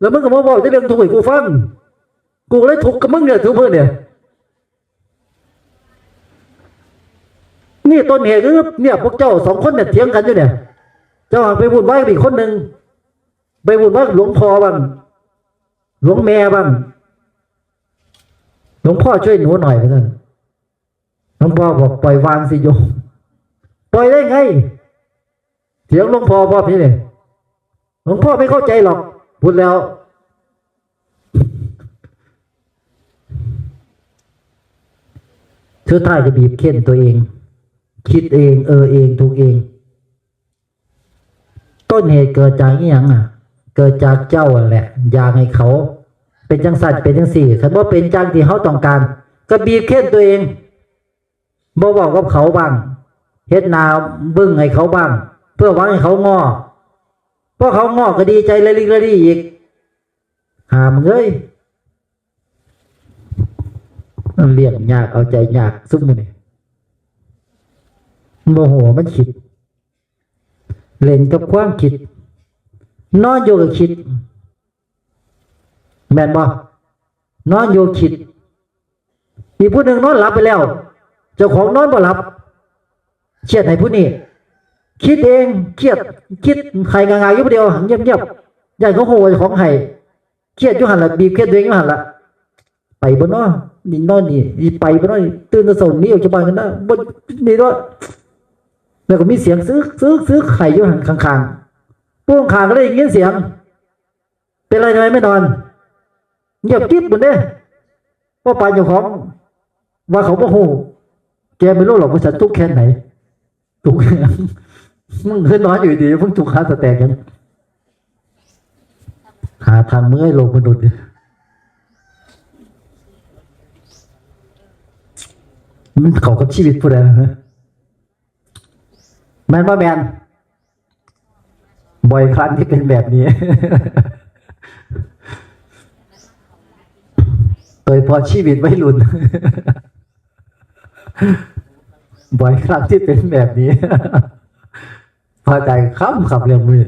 แล้วมึงก็มาเว้าแต่เรื่องทุกข์ให้กูฟัง กูก็เลยทุกข์กับมึงเนี่ย ทุกมื้อเนี่ย นี่ต้นเหตุคือเนี่ย พวกเจ้าสองคนเนี่ยเถียงกันอยู่เนี่ย เจ้าไปวุ่นวายกับอีกคนหนึ่ง ไปวุ่นวายกับหลวงพ่อบ้าง หลวงแม่บ้าง หลวงพ่อช่วยหนูหน่อย ว่าซั่น หลวงพ่อบอก ปล่อยวางสิโยม ปล่อยได้ไง เถียงหลวงพ่อพร้อมนี่เนี่ย หลวงพ่อไม่เข้าใจหรอก พูดแล้ว สุดท้ายก็บีบเค้นตัวเอง คิดเอง เออเอง ทุกข์เอง ต้นเหตุเกิดจากอีหยังอ่ะ เกิดจากเจ้านั่นแหละ อยากให้เขา เป็นจังซั่น เป็นจังซี่ คันบ่เป็นจังที่เฮาต้องการ ก็บีบเค้นตัวเอง บ่เว้ากับเขาบ้าง เฮ็ดหน้าบึ้งให้เขาบ้าง เพื่อหวังให้เขาง้อ พอเขาง้อก็ดีใจละลิกละลีอีก หามึงเอ้ย มันเลี้ยงยาก เอาใจยาก ซุมมื้อนี้ มันบ่ฮู้ว่ามันคิด เล่นกับความคิด นอนอยู่ก็คิด แม่นบ่ นอนอยู่คิด อีกผู้หนึ่งนอนหลับไปแล้ว เจ้าของนอนบ่หลับ เครียดให้ผู้นี้ คิดเอง เครียด คิดไห้งายๆ อยู่ผู้เดียว เงียบๆ ย้านเขาฮู้ว่าเจ้าของไห้ เครียดอยู่หั่นล่ะ บีบเค้นตัวเองอยู่หั่นล่ะ ไปบ่น้อ นี่นอนนี่ สิไปบ่น้อ ตื่นแต่เช้าหนีออกจากบ้านกันนะ บ่ นี่เนาะ แล้วก็มีเสียงซึก ซึก ซึก ไห้อยู่หั่นข้างๆ ผู้ข้างๆ ก็ได้ยินเสียง เป็นไรทำไมไม่นอน เงียบกริบหมดเด้ พ่อปานเจ้าของ ว่าเขาบ่ฮู้ แกไม่รู้หรอกว่าฉันทุกข์แค่ไหน ทุกข์ มึงคือนอนอยู่ดีๆ มึงทุกข์ขาสะแตกหยัง หาทางเมื่อยโลกมนุษย์เนี่ย มันเข้ากับชีวิตผู้ใดนะ แม่นบ่แม่น บ่อยครั้งที่เป็นแบบนี้ โดยเฉพาะชีวิตวัยรุ่น บ่อยครั้งที่เป็นแบบนี้ พอใจค่ำครับเรื่องมือ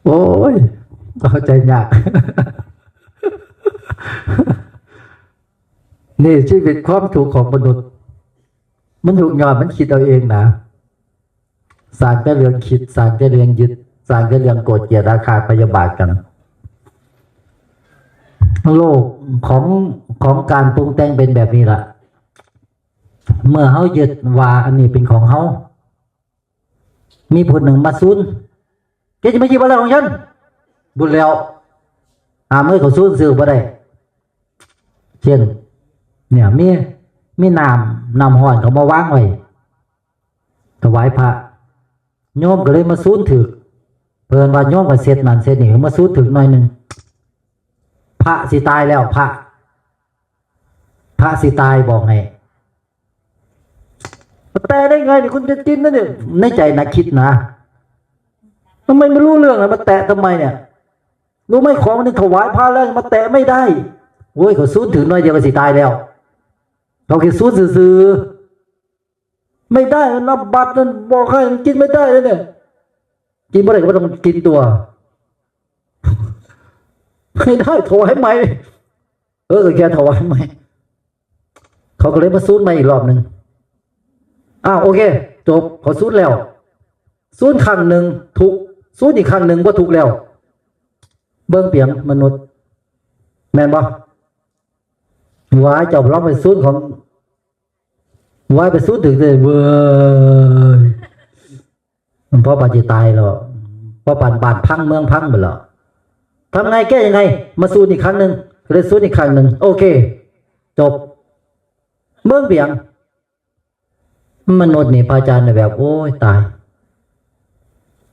โอ้ย เข้าใจยาก นี่ชีวิตความทุกข์ของมนุษย์ มันทุกข์ย้อนมันคิดเอาเองนะ สร้างแต่เรื่องคิด สร้างแต่เรื่องยึด สร้างแต่เรื่องโกรธเกลียดอาฆาตพยาบาทกัน โลกของของการปรุงแต่งเป็นแบบนี้ล่ะ เมื่อเฮายึดว่าอันนี้เป็นของเฮา มีผู้หนึ่งมาซูน แกจะมาหยิบอะไรของฉัน บุญแล้ว หามือเขาซูนซื้อบ่ได้ เช่น เนี่ย มี มีน้ำ น้ำฮ้อนเขามาวางไว้ ถวายพระ โยมก็เลยมาซูนถืก เพิ่นว่าโยมก็เช็ดนั่นเช็ดนี่ มาซูนถืกหน่อยหนึ่ง พระสิตายแล้ว พระ พระสิตายบอกให้ มาแตะได้ไงเนี่ย คุณจะกินนะเนี่ย ในใจนะคิดนะ ทำไมไม่รู้เรื่องอะ มาแตะทำไมเนี่ย รู้ไหมของนี่ถวายพระแล้ว มาแตะไม่ได้ โอ้ย เขาซูนถืกหน่อยเดียวก็สิตายแล้ว เขาแค่ซูนซื่อๆ ไม่ได้นะ บัตรนั่นบอกให้กินไม่ได้เลยเนี่ย กินบ่ได้ก็บ่ต้องกินตัว ไม่ได้ ถวายใหม่ เออ แกถวายใหม่ เขาก็เลยมาซูนใหม่อีกรอบหนึ่ง อ้าว โอเค จบ เขาซูนแล้ว ซูนครั้งหนึ่งถูก ซูนอีกครั้งหนึ่งบ่ถูกแล้ว เบิ่งเปียงมนุษย์ แม่นบ่ ว่าเจ้าลองไปซูนของ ว่าไปซูนถึงเลยเว้ย มันพอปานจะตายแล้ว พอปานบ้านพังเมืองพังหมดแล้ว ทำไงแก้ยังไง มาซูนอีกครั้งหนึ่ง เลยซูนอีกครั้งหนึ่ง โอเค จบ เมืองเปียง มนุษย์นี่พระอาจารย์น่ะแบบ โอ้ย ตาย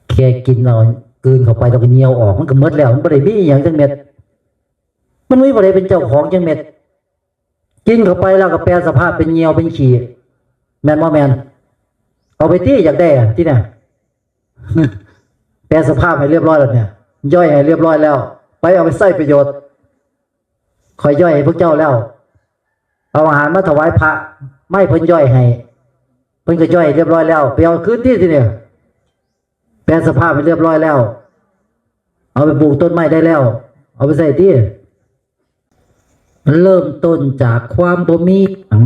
แค่กินเอากลืนเข้าไปแล้วก็เหยี่ยวออก มันก็หมดแล้ว มันบ่ได้มีอหย่างจักเม็ด มันมีบ่ได้เป็นเจ้าของจักเม็ด กินเข้าไปแล้วก็แปรสภาพเป็นเหยี่ยวเป็นขี้ แม่นบ่แม่น เอาไปตี้อยากได้อะที่เนี่ย แปรสภาพให้เรียบร้อยแล้วเนี่ย ย่อยให้เรียบร้อยแล้ว ไปเอาไปใช้ประโยชน์ ข้อยย่อยให้พวกเจ้าแล้ว เอาอาหารมาถวายพระ ไม่เพิ่นย่อยให้ เพิ่นก็ย่อยเรียบร้อยแล้ว ไปเอาคืนที่ที่เนี่ย แปรสภาพให้เรียบร้อยแล้ว เอาไปปลูกต้นไม้ได้แล้ว เอาไปใช้ที่ เริ่มต้นจากความบ่มีหยัง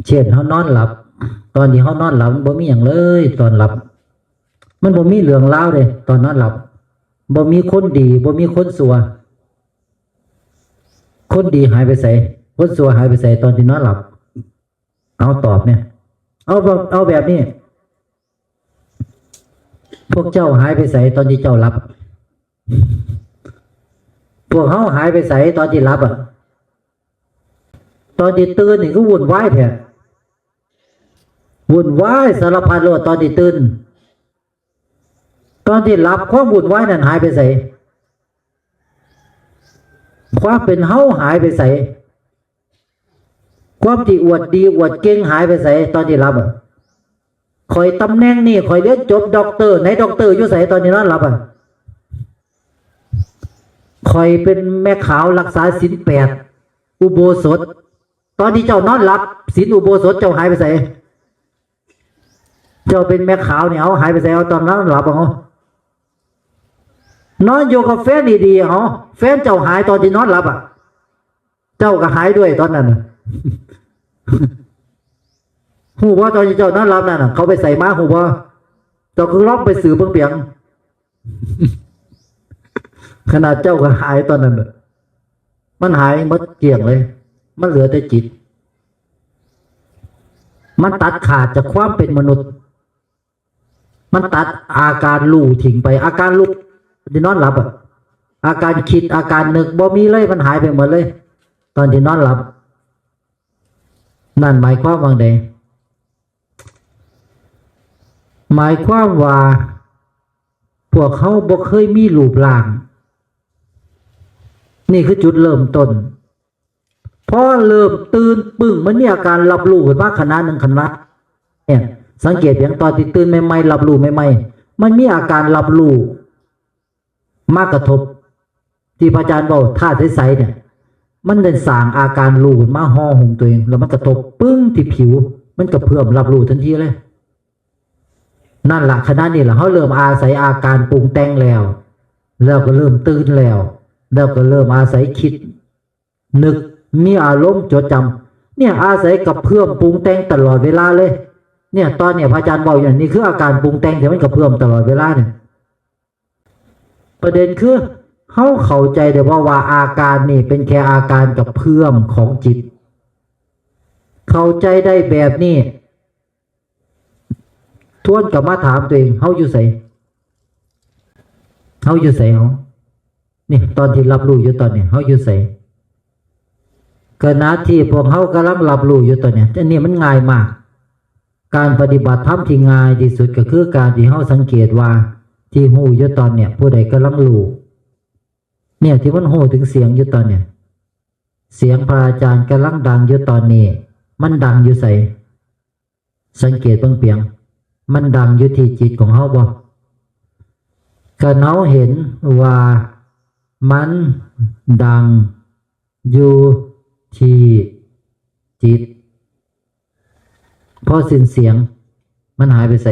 เช่น เฮานอนหลับ ตอนที่เฮานอนหลับมันบ่มีหยังเลย ตอนหลับ มันบ่มีเรื่องราวเด้ ตอนนอนหลับ บ่มีคนดี บ่มีคนชั่ว คนดีหายไปไส คนชั่วหายไปไส ตอนที่นอนหลับ เอาตอบเนี่ย เอาแบบ เอาแบบนี้ พวกเจ้าหายไปไสตอนที่เจ้าหลับ พวกเฮาหายไปไสตอนที่หลับอ่ะ ตอนที่ตื่นนี่ก็วุ่นวายแท้ วุ่นวายสารพัดโลดตอนที่ตื่น ตอนที่หลับความวุ่นวายนั่นหายไปไส ความเป็นเฮาหายไปไส ความที่อวดดีอวดเก่งหายไปไสตอนที่หลับอ่ะ ข้อยตำแหน่งนี่ ข้อยเรียนจบด็อกเตอร์ ไหนด็อกเตอร์อยู่ไสตอนที่นอนหลับอ่ะ ข้อยเป็นแม่ขาวรักษาศีลแปด อุโบสถ ตอนที่เจ้านอนหลับ ศีลอุโบสถเจ้าหายไปไส เจ้าเป็นแม่ขาวเนี่ย เอาหายไปไส เอาตอนนอนหลับเอา นอนอยู่กับแฟนดีๆ เอา แฟนเจ้าหายตอนที่นอนหลับอ่ะ เจ้าก็หายด้วยตอนนั้นน่ะ ฮู้บ่ ตอนที่เจ้านอนหลับนั่นน่ะ เขาไปไสมาฮู้บ่ เจ้าก็ลองไปสืบเบิ่งเปียง ขนาดเจ้าก็หายตอนนั้นน่ะ มันหายหมดเกลี้ยงเลย มันเหลือแต่จิต มันตัดขาดจากความเป็นมนุษย์ มันตัดอาการรู้ทิ้งไป อาการรู้ที่นอนหลับอ่ะ อาการคิด อาการนึก บ่มีเลย มันหายไปหมดเลย ตอนที่นอนหลับ นั่นหมายความว่าไง หมายความว่า พวกเขาบ่เคยมีรูปร่าง นี่คือจุดเริ่มต้น พอเริ่มตื่นปึ้ง มันมีอาการรับรู้ขึ้นมาขณะหนึ่งขณะ เนี่ย สังเกตเพียงตอนที่ตื่นใหม่ๆ รับรู้ใหม่ มันมีอาการรับรู้มากระทบ ที่พระอาจารย์บอกธาตุใสๆเนี่ย มันได้สร้างอาการรู้มาห่อหุ้มตัวเอง แล้วมันกระทบปึ้งที่ผิว มันกระเพื่อมรับรู้ทันทีเลย นั่นละขณะนี้ละเขาเริ่มอาศัยอาการปรุงแต่งแล้ว แล้วก็เริ่มตื่นแล้ว แล้วก็เริ่มอาศัยคิด นึก มีอารมณ์จดจำ เนี่ยอาศัยกระเพื่อมปรุงแต่งตลอดเวลาเลย เนี่ยตอนเนี่ยพระอาจารย์บอกอย่างนี้คืออาการปรุงแต่งที่มันกระเพื่อมตลอดเวลาเนี่ย ประเด็นคือเขาเข้าใจได้ว่าว่าอาการนี่เป็นแค่อาการกระเพื่อมของจิต เข้าใจได้แบบนี้ ทวนกลับมาถามตัวเอง เฮาอยู่ไส เฮาอยู่ไสเฮา นี่ตอนที่รับรู้อยู่ตอนนี้ เฮาอยู่ไส ขณะที่พวกเฮากำลังรับรู้อยู่ตอนนี้ อันนี้มันง่ายมาก การปฏิบัติธรรมที่ง่ายที่สุดก็คือการที่เฮาสังเกตว่า ที่ฮู้อยู่ตอนเนี่ย ผู้ใดกำลังรู้ เนี่ยที่มันฮู้ถึงเสียงอยู่ตอนเนี่ย เสียงพระอาจารย์กำลังดังอยู่ตอนนี้ มันดังอยู่ไส สังเกตเบิ่งเปียง มันดังอยู่ที่จิตของเฮาบ่ คันเฮาเห็นว่ามันดังอยู่ที่จิต พอสิ้นเสียง มันหายไปไส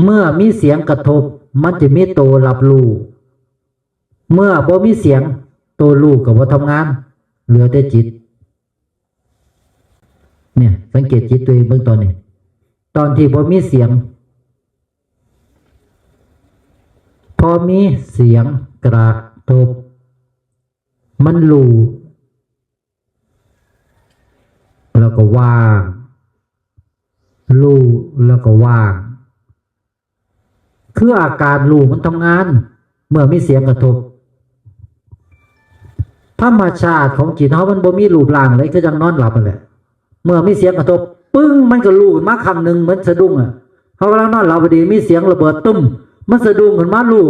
เมื่อมีเสียงกระทบ มันจะมีตัวรับรู้ เมื่อบ่มีเสียง ตัวรู้ก็บ่ทำงาน เหลือแต่จิต เนี่ย สังเกตจิตตัวเองเบิ่งตอนนี้ ตอนที่บ่มีเสียง พอมีเสียงกระทบ มันรู้ แล้วก็ว่าง รู้ แล้วก็ว่าง คืออาการรู้มันทำงาน เมื่อมีเสียงกระทบ ธรรมชาติของจิตเฮามันบ่มีรูปร่างเลย คือจังนอนหลับนั่นแหละ เมื่อมีเสียงกระทบ ปึ้ง มันก็รู้ขึ้นมาครั้งหนึ่ง เหมือนสะดุ้งอะ เฮากำลังนอนหลับพอดี มีเสียงระเบิดตึ้ม มันสะดุ้งขึ้นมา รู้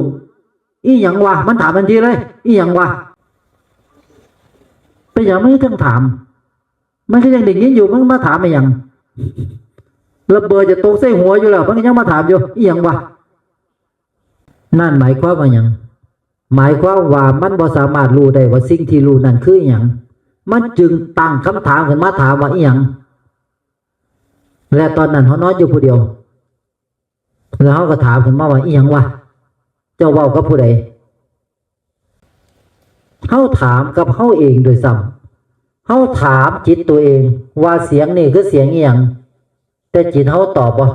อีหยังวะ มันถามทันทีเลย อีหยังวะ เป็นหยังมันถึงถาม มันก็ยังได้ยินอยู่ มันมาถามอีหยัง ระเบิดจะตกใส่หัวอยู่แล้ว มันก็ยังมาถามอยู่ อีหยังวะ นั่นหมายความว่าหยัง หมายความว่ามันบ่สามารถรู้ได้ว่าสิ่งที่รู้นั่นคืออีหยัง มันจึงตั้งคำถามขึ้นมาถามว่าอีหยัง และตอนนั้นเฮานอนอยู่ผู้เดียว แล้วเฮาก็ถามขึ้นมาว่า อีหยังวะ เจ้าเว้ากับผู้ใด เฮาถามกับเฮาเองด้วยซ้ำ เฮาถามจิตตัวเองว่าเสียงนี่คือเสียงอีหยัง แต่จิตเฮาตอบบ่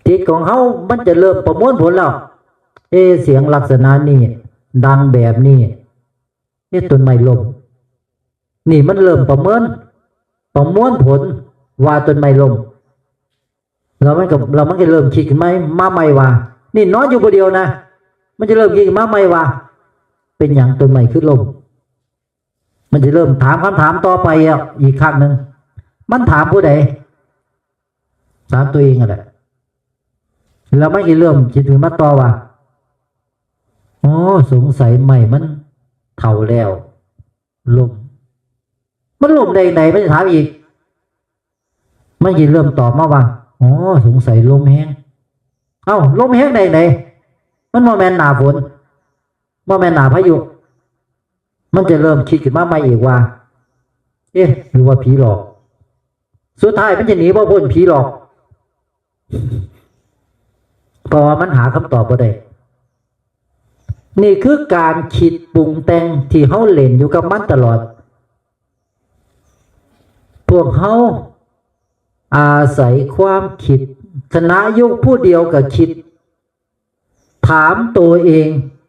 จิตของเฮามันจะเริ่มประมวลผลแล้ว เอะ เสียงลักษณะนี้ ดังแบบนี้ เอ๊ะ ต้นไม้ล้ม นี่มันเริ่มประเมิน ประมวลผลว่าต้นไม้ล้ม แล้วมันก็ แล้วมันก็เริ่มคิดขึ้นมา มาใหม่ว่า นี่นอนอยู่ผู้เดียวนะ มันจะเริ่มคิดขึ้นมาใหม่ว่า เป็นหยังต้นไม้คือล้ม มันจะเริ่มถามคำถามต่อไปอ่ะ อีกครั้งหนึ่ง มันถามผู้ใด ถามตัวเองอะแหละ แล้วมันก็เริ่มคิดขึ้นมาต่อว่า อ๋อ สงสัยไม้มันเฒ่าแล้ว ล้ม มันล้มได้ไหน มันจะถามอีก มันก็เริ่มตอบมาว่า อ๋อ สงสัยลมแฮง เอ้า ลมแฮงได้ไหน มันบ่แม่นหน้าฝน บ่แม่นหน้าพายุ มันจะเริ่มคิดขึ้นมาใหม่อีกว่า เอ๊ะ หรือว่าผีหลอก สุดท้ายมันจะหนีบ่พ้นผีหลอก เพราะว่ามันหาคำตอบบ่ได้ นี่คือการคิดปรุงแต่งที่เฮาเล่นอยู่กับมันตลอด พวกเฮาอาศัยความคิด ขณะอยู่ผู้เดียวก็คิด ถามตัวเอง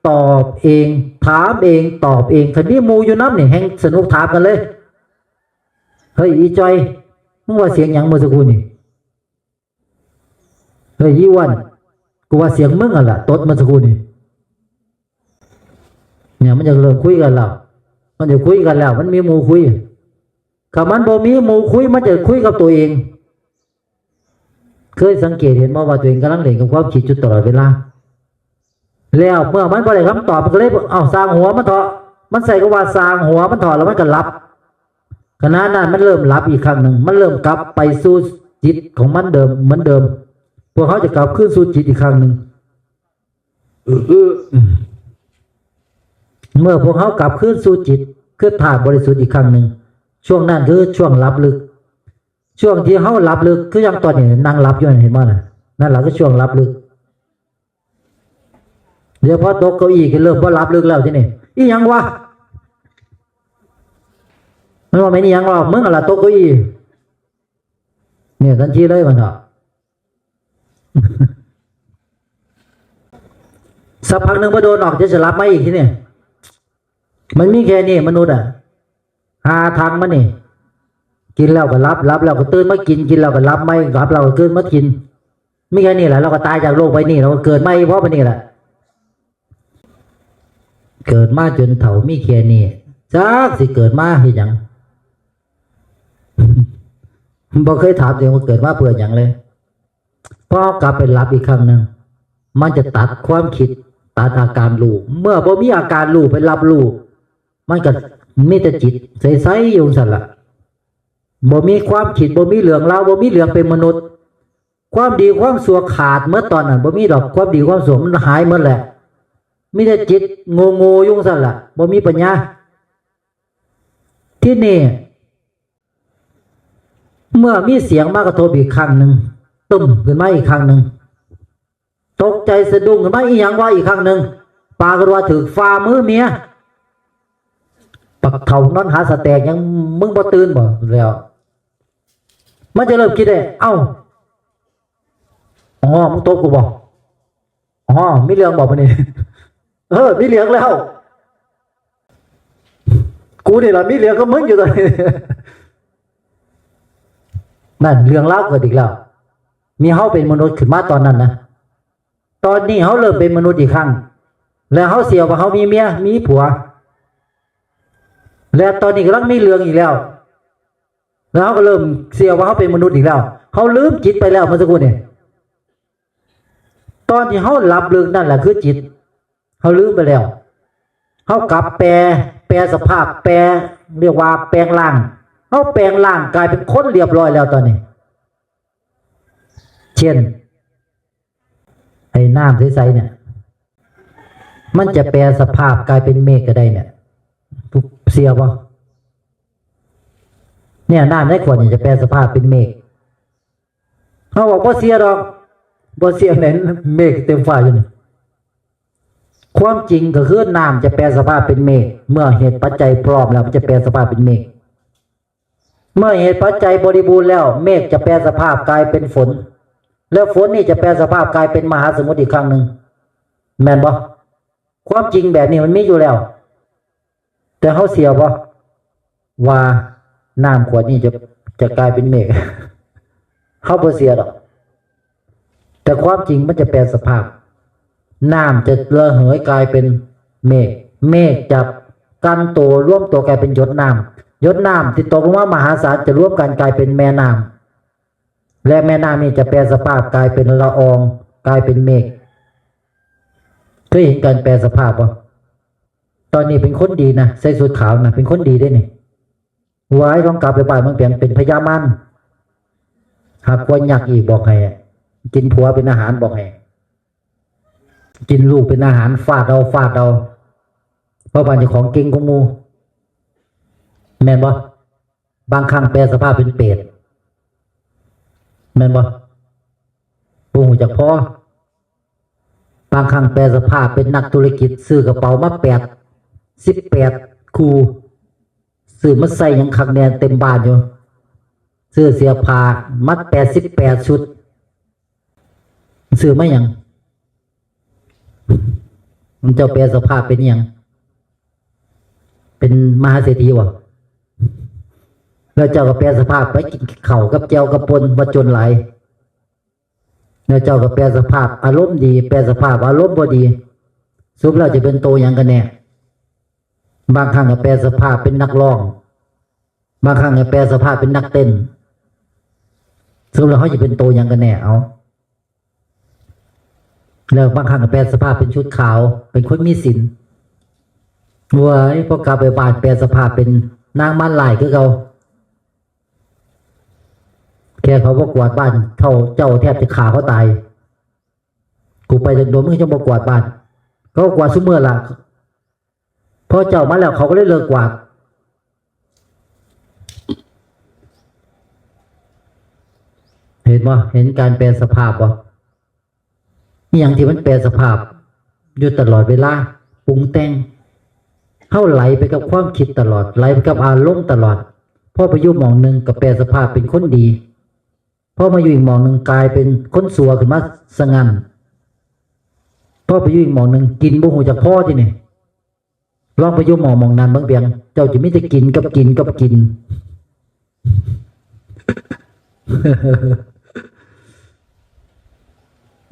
ตอบเอง ถามเอง ตอบเอง คันมีหมู่อยู่นำนี่ แฮ่งสนุก ถามกันเลย เฮ้ย อีจอย มึงว่าเสียงหยังเมื่อสักครู่นี่ เฮ้ย อีอ้วน กูว่าเสียงมึงหั่นล่ะ ตดเมื่อสักครู่นี่ เนี่ย มันจะเริ่มคุยกันแล้ว มันจะคุยกันแล้ว มันมีหมู่คุย ถ้ามันบ่มีหมู่คุย มันจะคุยกับตัวเอง เคยสังเกตเห็นบ่ว่าตัวเองกำลังเล่นกับความคิดอยู่ตลอดเวลา แล้วเมื่อมันบ่ได้คำตอบ มันก็เลย เอ้า ซ่างหัวมันเถาะ มันใส่คำว่าซ่างหัวมันเถาะ แล้วมันก็หลับ ขณะนั้นมันเริ่มหลับอีกครั้งหนึ่ง มันเริ่มกลับไปสู่ จิตของมันเดิมเหมือนเดิม พวกเขาจะกลับคืนสู่จิตอีกครั้งหนึ่ง เมื่อพวกเขากลับคืนสู่จิต คือธาตุบริสุทธิ์อีกครั้งหนึ่ง ช่วงนั้นคือช่วงหลับลึก ช่วงที่เขาหลับลึก คือยังตอนนี้นั่งหลับอยู่นั่น เห็นบ่น่ะ นั่นแหละคือช่วงหลับลึก เดี๋ยวพอตกเก้าอี้ก็เริ่มบ่หลับลึกแล้วทีนี้ อีหยังวะ มันว่าไม่นอีหยังวะ มึงอะไรตกเก้าอี้ เนี่ยทันทีเลยมันเถาะ สักพักหนึ่งพอโดนออกจะจะหลับไหมอีกทีเนี่ย มันมีแค่นี้มนุษย์อ่ะ หาทางมันนี่ กินแล้วก็หลับ หลับแล้วก็ตื่นมากิน กินแล้วก็หลับไหม หลับแล้วก็ตื่นมากิน มีแค่นี้แหละ เราก็ตายจากโลกไปนี่ เราก็เกิดใหม่เพราะมันนี่แหละ เกิดมาจนเฒ่ามีแค่นี้ จักสิเกิดมาเฮ็ดหยัง บ่เคยถามตัวเองว่าเกิดมาเพื่อหยังเลย พอกลับไปหลับอีกครั้งหนึ่ง มันจะตัดความคิด ตัดอาการรู้ เมื่อบ่มีอาการรู้ไปรับรู้ มันก็มีแต่จิตใสๆอยู่ซั่นล่ะ บ่มีความคิด บ่มีเรื่องราว บ่มีเรื่องเป็นมนุษย์ ความดีความชั่วขาดหมดตอนนั้น บ่มีดอก ความดีความชั่วมันหายหมดแหละ มีแต่จิตโง่ๆอยู่ซั่นล่ะ บ่มีปัญญา ที่นี่ เมื่อมีเสียงมากระทบอีกครั้งหนึ่ง ตึ้มขึ้นมาอีกครั้งหนึ่ง ตกใจสะดุ้งขึ้นมา อีหยังวะ อีกครั้งหนึ่ง ปากก็ว่าถืกฝ่ามือเมีย ปักเฒ่านอนหาสะแตกยัง มึงบ่ตื่นบ่แล้ว มันจะเริ่มคิดได้ เอ้า อ๋อ มึงตบกูบ่ อ๋อ มีเรื่องบ่มื้อนี้ เออ มีเรื่องแล้ว กูนี่ล่ะมีเรื่องกับมึงอยู่ตอนนี้ นั่นเรื่องราวเกิดอีกแล้ว มีเฮาเป็นมนุษย์ขึ้นมาตอนนั้นนะ ตอนนี้เฮาเริ่มเป็นมนุษย์อีกครั้ง แล้วเฮาเชื่อว่าเฮามีเมีย มีผัว และตอนนี้กำลังมีเรื่องอีกแล้ว แล้วเฮาก็เริ่มเชื่อว่าเฮาเป็นมนุษย์อีกแล้ว เฮาลืมจิตไปแล้วเมื่อสักครู่นี่ ตอนที่เฮาหลับลึกนั่นแหละคือจิต เฮาลืมไปแล้ว เฮากลับแปล แปลสภาพ แปล เรียกว่าแปลงร่าง เฮาแปลงร่างกลายเป็นคนเรียบร้อยแล้วตอนนี้ เช่น ไอ้น้ำใสๆเนี่ย มันจะแปลสภาพกลายเป็นเมฆก็ได้เนี่ย เชื่อบ่ เนี่ย น้ำในขวดนี่จะแปลสภาพเป็นเมฆ เฮาบอกบ่เชื่อดอก บ่เชื่อแหน่ เมฆเต็มฟ้าอยู่นี่ ความจริงก็คือน้ำจะแปลสภาพเป็นเมฆ เมื่อเหตุปัจจัยพร้อมแล้วมันจะแปลสภาพเป็นเมฆ เมื่อเหตุปัจจัยบริบูรณ์แล้ว เมฆจะแปลสภาพกลายเป็นฝน แล้วฝนนี่จะแปลสภาพกลายเป็นมหาสมุทรอีกครั้งหนึ่ง แม่นบ่ ความจริงแบบนี้มันมีอยู่แล้ว แต่เฮาเชื่อบ่ ว่าน้ำขวดนี้จะ จะกลายเป็นเมฆ เฮาบ่เชื่อดอก แต่ความจริงมันจะแปลสภาพ น้ำจะระเหยกลายเป็นเมฆ เมฆจะกันตัวรวมตัวกลายเป็นหยดน้ำ หยดน้ำที่ตกลงมามหาศาลจะรวมกันกลายเป็นแม่น้ำ และแม่น้ำนี่จะแปลสภาพกลายเป็นละออง กลายเป็นเมฆ เคยเห็นการแปลสภาพบ่ ตอนนี้เป็นคนดีนะ ใส่ชุดขาวนะ เป็นคนดีเด้นี่ วาย ต้องกลับไปบ้านเมืองเปียง เป็นพญามาร หากควรอยากอีกบอกให้ กินผัวเป็นอาหารบอกให้ กินลูกเป็นอาหาร ฟาดเอา ฟาดเอา เพราะว่าเจ้าของเก่งกว่าหมู่ แม่นบ่ บางครั้งแปลสภาพเป็นเปรต แม่นบ่ บ่ฮู้จักพอ บางครั้งแปลสภาพเป็นนักธุรกิจ ซื้อกระเป๋ามาแปด สิบแปด คู่ ซื้อมาใส่หยังคักแน่เต็มบ้านอยู่ ซื้อเสื้อผ้ามาแปดสิบแปดชุด ซื้อมาหยัง มันเจ้าแปลสภาพเป็นหยัง เป็นมหาเศรษฐีบ่ แล้วเจ้าก็แปลสภาพไปกินข้าวกับแจ่วกับป่นว่าจนหลาย แล้วเจ้าก็แปลสภาพอารมณ์ดี แปลสภาพอารมณ์บ่ดี สรุปแล้วจะเป็นโตหยังกันแน่ บางครั้งก็แปลสภาพเป็นนักร้อง บางครั้งก็แปลสภาพเป็นนักเต้น สรุปแล้วเขาจะเป็นโตหยังกันแน่ เอา แล้วบางครั้งก็แปลสภาพเป็นชุดขาว เป็นคนมีศีล เว้ย พอกลับไปบ้านแปลสภาพเป็นนางมารร้ายคือเก่า แข แต่เขาบ่กวาดบ้าน เท่าเจ้าแทบจะฆ่าเขาตาย กูไปจากโดมมึงจังบ่กวาดบ้าน เขาก็กวาดซุมื้อละ พอเจ้ามาแล้วเขาก็เลยเลิกกวาด เห็นบ่ เห็นการแปรสภาพบ่ อหย่างที่มันแปรสภาพ อยู่ตลอดเวลา ปรุงแต่ง เฮาไหลไปกับความคิดตลอด ไหลไปกับอารมณ์ตลอด พอไปอยู่หม่องหนึ่งก็แปรสภาพเป็นคนดี พอมาอยู่อีกหม่องหนึ่งกลายเป็นคนซัวขึ้นมาซะงั้น พอไปอยู่อีกหม่องหนึ่งกินบ่ฮู้จักพอทีนี้ ลองไปอยู่หม่องหม่องนั้นเบิ่งเปียง เจ้าจะมีแต่กินกับกินกับกิน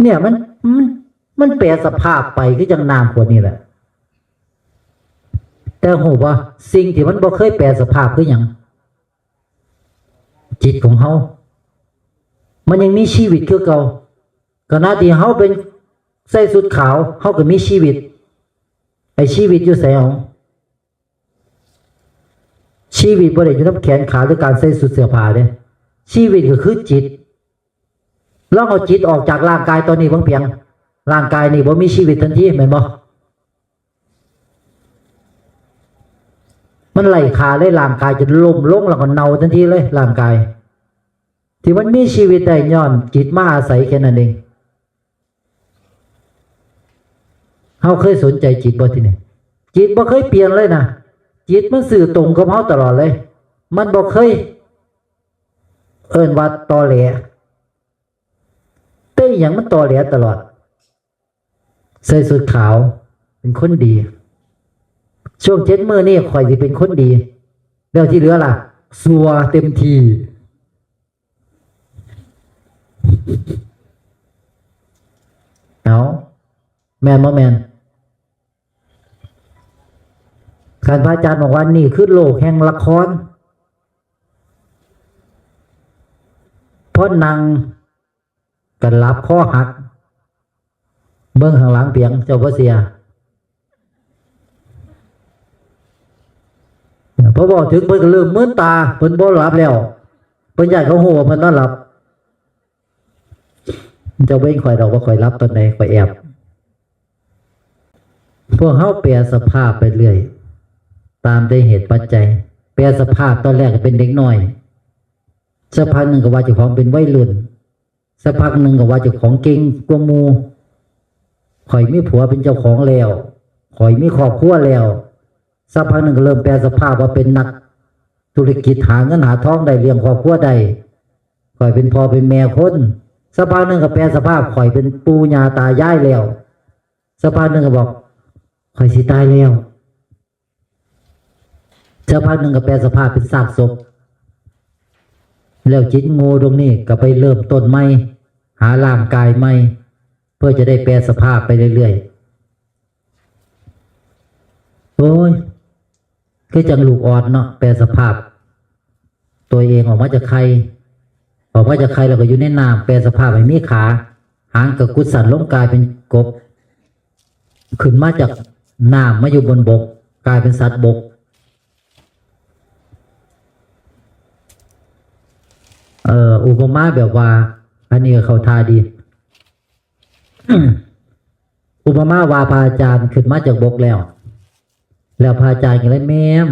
เนี่ยมัน มัน มันแปรสภาพไปคือจั่งน้ำขวดนี่แหละ แต่ฮู้บ่ สิ่งที่มันบ่เคยแปรสภาพคือหยัง จิตของเฮา มันยังมีชีวิตคือเก่า ขณะที่เฮาเป็น ใส่ชุดขาว เฮาก็มีชีวิต ไอ้ชีวิตอยู่ไสเอา ชีวิตบ่ได้อยู่นำแขนขาหรือการใส่ชุดเสื้อผ้าเด้ ชีวิตก็คือจิต ลองเอาจิตออกจากร่างกายตอนนี้เบิ่งเปียง ร่างกายนี่บ่มีชีวิตทันทีแม่นบ่ มันไร้ค่าเลย ร่างกายจะล้มลงแล้วก็เน่าทันทีเลย ร่างกาย ที่มันมีชีวิตได้ย้อนจิตมาอาศัยแค่นั้นเอง เฮาเคยสนใจจิตบ่ทีนี้ จิตบ่เคยเปลี่ยนเลยนะ จิตมันซื่อตรงกับเฮาตลอดเลย มันบ่เคย เอิ้นว่าตอแหล แต่อีหยังมันตอแหลตลอด ใส่ชุดขาว เป็นคนดี ช่วงเจ็ดมื้อนี่ข้อยสิเป็นคนดี แล้วที่เหลือล่ะ ซัวเต็มที่ เอา แม่นบ่แม่น คันพระอาจารย์บอกว่านี่คือโลกแห่งละคร พอนั่งก็หลับคอหัก เบิ่งข้างหลังเปียง เจ้าบ่เสีย พอบอกถึงเพิ่นก็เริ่มมืนตา เพิ่นบ่หลับแล้ว เพิ่นย้านเขาฮู้ว่าเพิ่นนอนหลับ เจ้าเบิ่งข้อยดอกว่าข้อยหลับตอนใด ข้อยแอบ พวกเฮาแปรสภาพไปเรื่อย ตามแต่เหตุปัจจัย แปรสภาพตอนแรกก็เป็นเด็กน้อย สักพักหนึ่งก็ว่าเจ้าของเป็นวัยรุ่น สักพักหนึ่งก็ว่าเจ้าของเก่งกว่าหมู่ ข้อยมีผัวเป็นเจ้าของแล้ว ข้อยมีครอบครัวแล้ว สักพักหนึ่งก็เริ่มแปรสภาพว่าเป็นนักธุรกิจ หาเงินหาทองได้ เลี้ยงครอบครัวได้ ข้อยเป็นพ่อเป็นแม่คน สักพักหนึ่งก็แปรสภาพ ข้อยเป็นปู่ย่าตายายแล้ว สักพักหนึ่งก็บอก ข้อยสิตายแล้ว สักพักหนึ่งก็แปรสภาพเป็นซากศพ แล้วจิตโง่ดวงนี้ก็ไปเริ่มต้นใหม่ หาร่างกายใหม่ เพื่อจะได้แปรสภาพไปเรื่อยๆ โอ้ย คือจังลูกออดเนาะ แปรสภาพ ตัวเองออกมาจากไข่ ออกมาจากไข่แล้วก็อยู่ในน้ำ แปรสภาพให้มีขา หางก็กุดสั้นลงกลายเป็นกบ ขึ้นมาจากน้ำมาอยู่บนบก กลายเป็นสัตว์บก เอ่อ อุปมาแบบว่า อันนี้ก็เข้าท่าดี อุปมาว่าพระอาจารย์ขึ้นมาจากบกแล้ว แล้วพระอาจารย์ก็เลยแม่ม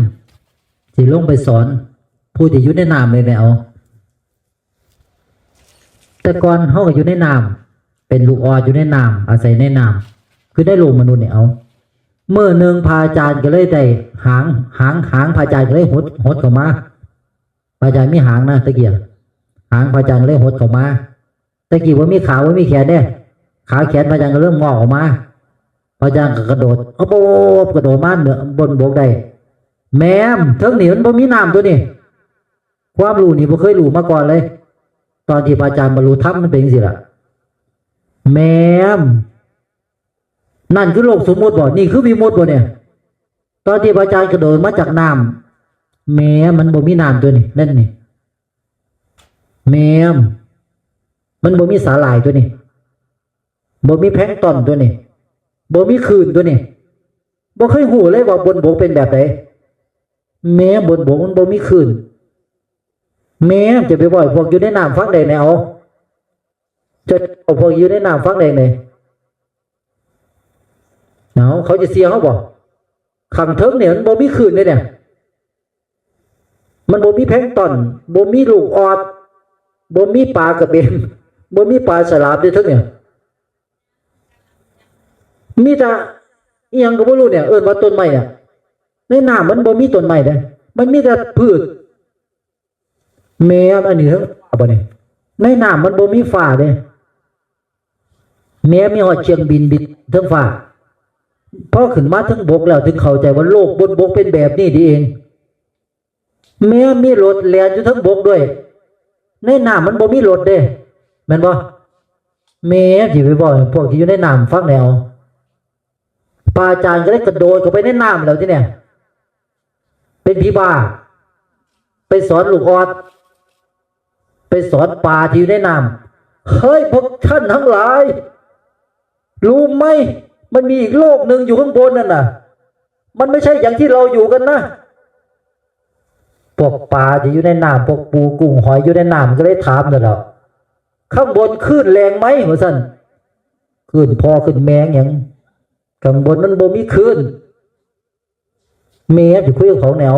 สิลงไปสอน ผู้ที่อยู่ในน้ำเลยแหม เอา แต่ก่อนเฮาก็อยู่ในน้ำ เป็นลูกออดอยู่ในน้ำ อาศัยในน้ำ คือได้โลกมนุษย์เนี่ย เอา มื้อหนึ่งพระอาจารย์ก็เลยได้หาง หาง หางพระอาจารย์ก็เลยหด หดเข้ามา พระอาจารย์มีหางนะตะกี้อะ หางพระอาจารย์ก็เลยหดเข้ามา ตะกี้บ่มีขาบ่มีแขนเด้ ขาแขนพระอาจารย์ก็เริ่มงอกออกมา พระอาจารย์ก็กระโดด โอ้โห กระโดดมาเหนือบนบกได้ แม่ม เทิงนี่มันบ่มีน้ำตัวนี้ ความรู้นี่บ่เคยรู้มาก่อนเลย ตอนที่พระอาจารย์บรรลุธรรมมันเป็นจังซี่ล่ะ แม่ม นั่นคือโลกสมมุติบ่ นี่คือวิมุตติบ่เนี่ย ตอนที่พระอาจารย์กระโดดมาจากน้ำ แม่ม มันบ่มีน้ำตัวนี้ นั่นนี่ แม่ม มันบ่มีสาหร่ายตัวนี้ บ่มีแพลงก์ตอนตัวนี้ บ่มีคลื่นตัวนี้ บ่เคยรู้เลยว่าบนบกเป็นแบบใด แม่ม บนบกมันบ่มีคลื่น แม่จะไปบอกพวกอยู่ในน้ำฟังได้แนว จะเอาพวกอยู่ในน้ำฟังได้ไง เนาะ เขาจะเสียเขาบอก ขังเทิงเนี่ยมันบ่มีคลื่นเลยเนี่ย มันบ่มีแพลงก์ตอน บ่มีลูกออด บ่มีปลากระเบน บ่มีปลาฉลามในเทิงเนี่ย มีแต่อิหยังก็บ่รู้เนี่ย เอิ้นว่าต้นไม้เนี่ย ในน้ำมันบ่มีต้นไม้เด้ มันมีแต่พืช แม่นอันนี้เทิงฟ้าบ่นี่ ในน้ำมันบ่มีฟ้าเด้ แม่มีฮอดเครื่องบินบินเทิงฟ้า พอขึ้นมาเทิงบกแล้วถึงเข้าใจว่าโลกบนบกเป็นแบบนี้นี่เอง แม่มีรถแล่นอยู่เทิงบกด้วย ในน้ำมันบ่มีรถเด้ แม่นบ่ แม่สิไปบอกให้พวกที่อยู่ในน้ำฟังแนว ปาอาจารย์ก็เลยกระโดดเข้าไปในน้ำแล้วทีเนี่ย เป็นผีบ้า ไปสอนลูกออด ไปสอนปลาที่อยู่ในน้ำ เฮ้ย พวกท่านทั้งหลาย รู้ไหม มันมีอีกโลกหนึ่งอยู่ข้างบนนั่นน่ะ มันไม่ใช่อย่างที่เราอยู่กันนะ พวกปลาที่อยู่ในน้ำ พวกปูกุ้งหอยอยู่ในน้ำก็เลยถามนั่นแหละ ข้างบนคลื่นแรงไหม ว่าซั่น คลื่นพ่อคลื่นแม่หยัง ข้างบนมันบ่มีคลื่น แม่สิคุยกับเขาแนว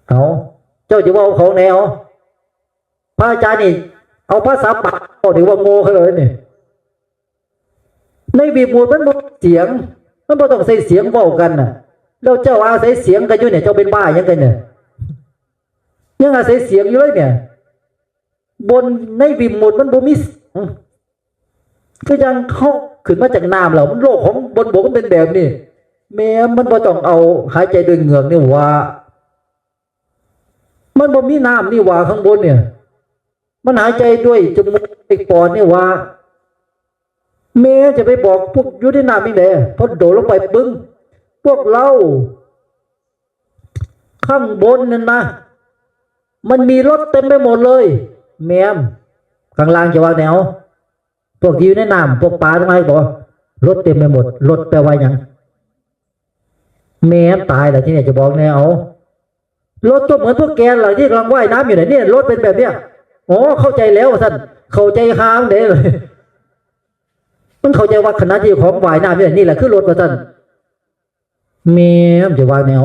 เอา เจ้าจะเว้าเขาแนว พระอาจารย์นี่ เอาภาษาปากเว้านี่ว่าโง่เขาเลยนี่ ในวิมุตติมันบ่มีเสียง มันบ่ต้องใช้เสียงเว้ากันน่ะ แล้วเจ้าอาศัยเสียงกันอยู่เนี่ย เจ้าเป็นบ้าหยังกันเนี่ย ยังอาศัยเสียงอยู่เลยเนี่ย บนในวิมุตติมันบ่มีเสียง คือยังเขาขึ้นมาจากน้ำแล้ว มันโลกของบนบกมันเป็นแบบนี้ แม่มันบ่ต้องเอาหายใจด้วยเหงือกนี่หว่า มันบ่มีน้ำนี่หว่าข้างบนเนี่ย มันหายใจด้วยจมูกด้วยปอดนี่หว่า แม่จะไปบอกพวกอยู่ในน้ำยังไง พอโดดลงไปปึ้ง พวกเรา ข้างบนนั่นนะ มันมีรถเต็มไปหมดเลย แม่ม ข้างล่างจะว่าแนว พวกที่อยู่ในน้ำ พวกปลาทั้งหลายบอกว่ารถเต็มไปหมด รถแปลว่าหยัง แม่มตายแล้วที่เนี่ยจะบอกแนว รถก็เหมือนพวกแกแหละที่กำลังว่ายน้ำอยู่เนี่ย เนี่ยรถเป็นแบบเนี้ย อ๋อ เข้าใจแล้วว่าซั่น เข้าใจฮาจั่งใด๋เลย มันเข้าใจว่าขณะที่ของว่ายน้ำอยู่เนี่ย นี่แหละคือรถว่าซั่น แม่มจะว่าแนว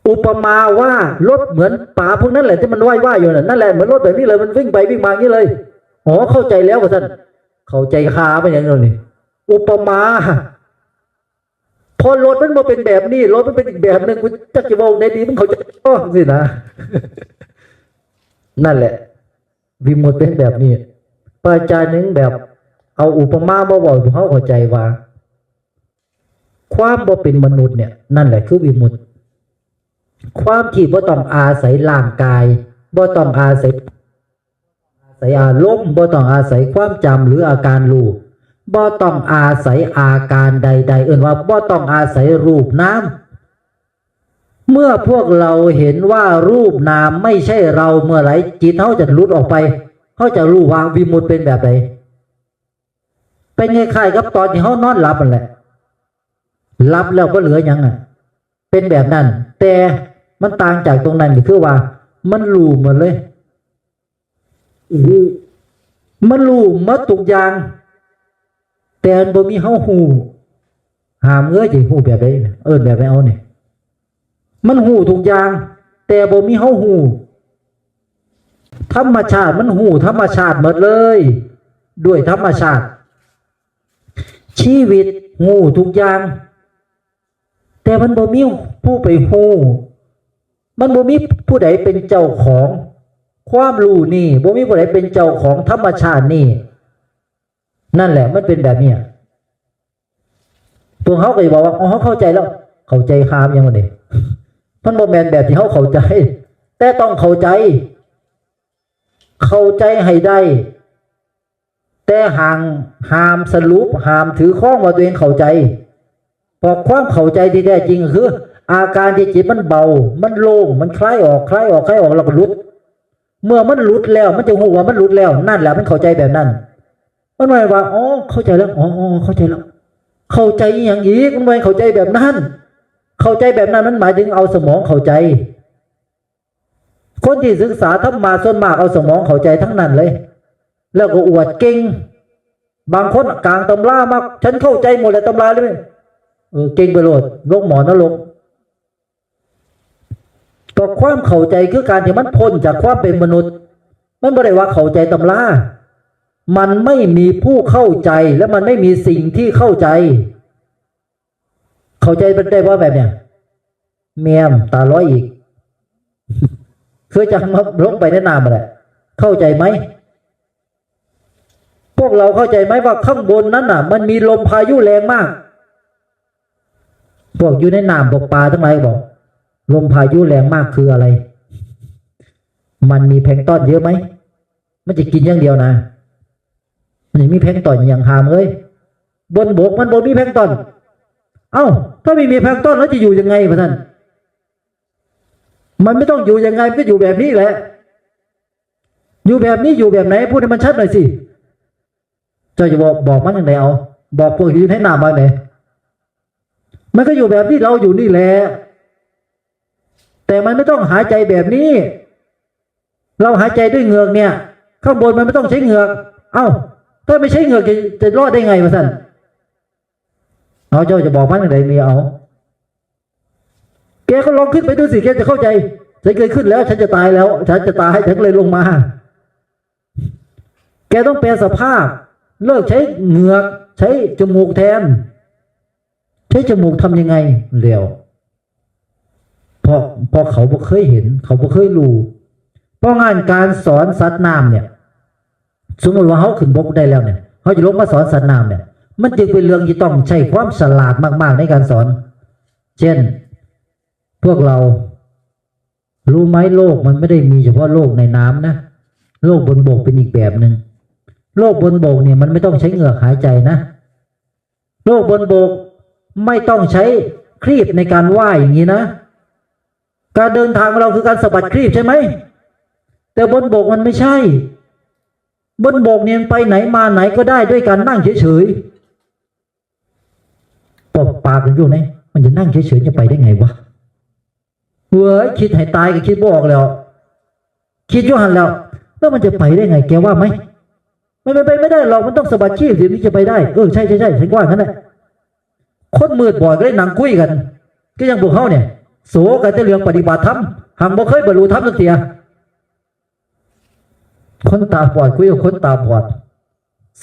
อุปมาว่ารถเหมือนปลาพวกนั้นแหละที่มันว่ายว่ายอยู่น่ะ นั่นแหละเหมือนรถแบบนี้เลย มันวิ่งไปวิ่งมาอย่างนี้เลย อ๋อ เข้าใจแล้วว่าซั่น เข้าใจฮาไปอย่างนั้นนี่ อุปมา พอรถมันบ่เป็นแบบนี้ รถมันเป็นอีกแบบหนึ่ง กูจักจะเว้าไงดี มึงเข้าใจบ่ สินะ นั่นแหละ วิมุตติเป็นแบบนี้ พระอาจารย์หนึ่งแบบ เอาอุปมามาเว้าให้เฮาเข้าใจว่า ความบ่เป็นมนุษย์เนี่ย นั่นแหละคือวิมุตติ ความที่บ่ต้องอาศัยร่างกาย บ่ต้องอาศัย อาศัยอารมณ์ บ่ต้องอาศัยความจำหรืออาการรู้ บ่ต้องอาศัยอาการใดๆ เอิ้นว่าบ่ต้องอาศัยรูปนาม เมื่อพวกเราเห็นว่ารูปนามไม่ใช่เราเมื่อไหร่ จิตเฮาจะหลุดออกไป เฮาจะรู้ว่าวิมุตติเป็นแบบใด เป็นคล้ายๆกับตอนที่เฮานอนหลับนั่นแหละ หลับแล้วบ่เหลือหยังอะ เป็นแบบนั้น แต่มันต่างจากตรงนั้นก็คือว่า มันรู้หมดเลย โอ้โห มันรู้หมดทุกอย่าง แต่มันบ่มีเฮาฮู้ หามเอ้ย สิฮู้แบบใด เอิ้นแบบใดเอาเนี่ย มันฮู้ทุกอย่าง แต่บ่มีเฮาฮู้ ธรรมชาติมันฮู้ธรรมชาติหมดเลย ด้วยธรรมชาติ ชีวิตฮู้ทุกอย่าง แต่มันบ่มีผู้ไปฮู้ มันบ่มีผู้ใดเป็นเจ้าของ ความรู้นี่ บ่มีผู้ใดเป็นเจ้าของธรรมชาตินี่ นั่นแหละ มันเป็นแบบเนี้ย พวกเฮาก็สิบอกว่า อ๋อ เฮาเข้าใจแล้ว เข้าใจฮาหยังวะนี่ มันบ่แม่นแบบที่เฮาเข้าใจ แต่ต้องเข้าใจ เข้าใจให้ได้ แต่ห้าม ห้ามสรุป ห้ามถือครองว่าตัวเองเข้าใจ เพราะความเข้าใจที่แท้จริงคือ อาการที่จิตมันเบา มันโล่ง มันคลายออก คลายออก คลายออก แล้วก็หลุด เมื่อมันหลุดแล้ว มันจะฮู้ว่ามันหลุดแล้ว นั่นแหละมันเข้าใจแบบนั้น มันบ่แม่นว่า อ๋อ เข้าใจแล้ว อ๋อ อ๋อ เข้าใจแล้ว เข้าใจอีหยังอีก มันบ่แม่นเข้าใจแบบนั้น เข้าใจแบบนั้นมันหมายถึงเอาสมองเข้าใจ คนที่ศึกษาธรรมะส่วนมากเอาสมองเข้าใจทั้งนั้นเลย แล้วก็อวดเก่ง บางคนกางตำรามา ฉันเข้าใจหมดแล้วตำราเลย เออ เก่งไปโลด ลงหมอนรก ก็ความเข้าใจคือการที่มันพ้นจากความเป็นมนุษย์ มันบ่ได้ว่าเข้าใจตำรา มันไม่มีผู้เข้าใจ และมันไม่มีสิ่งที่เข้าใจ เข้าใจเป็นได้ว่าแบบเนี้ย แม่มตาลอยอีก คือจั่งมาลงไปในน้ำแหละ เข้าใจไหม พวกเราเข้าใจไหมว่าข้างบนนั้นน่ะ มันมีลมพายุแรงมาก พวกอยู่ในน้ำ พวกปลาทั้งหลายบอก ลมพายุแรงมากคืออะไร มันมีแพลงก์ตอนเยอะไหม มันจะกินอย่างเดียวนะ มันจะมีแพลงก์ตอนอย่างหามเลย บนบกมันบ่มีแพลงก์ตอน เอ้า ถ้าไม่มีแพลงก์ตอนแล้วจะอยู่ยังไงวะท่าน มันไม่ต้องอยู่ยังไง มันก็อยู่แบบนี้แหละ อยู่แบบนี้ อยู่แบบไหน พูดให้มันชัดหน่อยสิ เจ้าจะบอก บอกมันอย่างไรเอา บอกพวกอยู่ในน้ำว่าไง มันก็อยู่แบบที่เราอยู่นี่แหละ แต่มันไม่ต้องหายใจแบบนี้ เราหายใจด้วยเหงือกเนี่ย ข้างบนมันไม่ต้องใช้เหงือก เอ้า ถ้าไม่ใช้เหงือกจะจะรอดได้ไงวะท่าน เอา เจ้าจะบอกมันอย่างไรมีเอา แกก็ลองขึ้นไปดูสิ แกจะเข้าใจ ฉันเคยขึ้นแล้ว ฉันจะตายแล้ว ฉันจะตาย ฉันก็เลยลงมา แกต้องแปลสภาพ เลิกใช้เหงือก ใช้จมูกแทน ใช้จมูกทำยังไงแล้ว เพราะ เพราะเขาบ่เคยเห็น เขาบ่เคยรู้ เพราะงานการสอนสัตว์น้ำเนี่ย สมมติว่าเขาขึ้นบกได้แล้วเนี่ย เขาจะลงมาสอนสัตว์น้ำเนี่ย มันจึงเป็นเรื่องที่ต้องใช้ความฉลาดมากๆในการสอน เช่น พวกเรา รู้ไหม โลกมันไม่ได้มีเฉพาะโลกในน้ำนะ โลกบนบกเป็นอีกแบบหนึ่ง โลกบนบกเนี่ยมันไม่ต้องใช้เหงือกหายใจนะ โลกบนบกไม่ต้องใช้ครีบในการว่ายอย่างนี้นะ การเดินทางของเราคือการสะบัดครีบใช่ไหม แต่บนบกมันไม่ใช่ บนบกเนี่ยมันไปไหนมาไหนก็ได้ด้วยการนั่งเฉยๆ ปอกปากกันอยู่ไหน มันจะนั่งเฉยๆจะไปได้ไงวะ เว้ย คิดให้ตายก็คิดบ่ออกแล้ว คิดอยู่หั่นแล้ว แล้วมันจะไปได้ไง แกว่าไหม มันเป็นไปไม่ได้หรอก มันต้องสะบัดครีบสิ มันจะไปได้ เออ ใช่ใช่ใช่ ฉันว่างั้นแหละ คนมืดบอดก็ได้นั่งคุยกัน ก็ยังพวกเขาเนี่ย โศกันแต่เรื่องปฏิบัติธรรม หังบ่เคยบรรลุธรรมสักเทีย คนตาบอดคุยกับคนตาบอด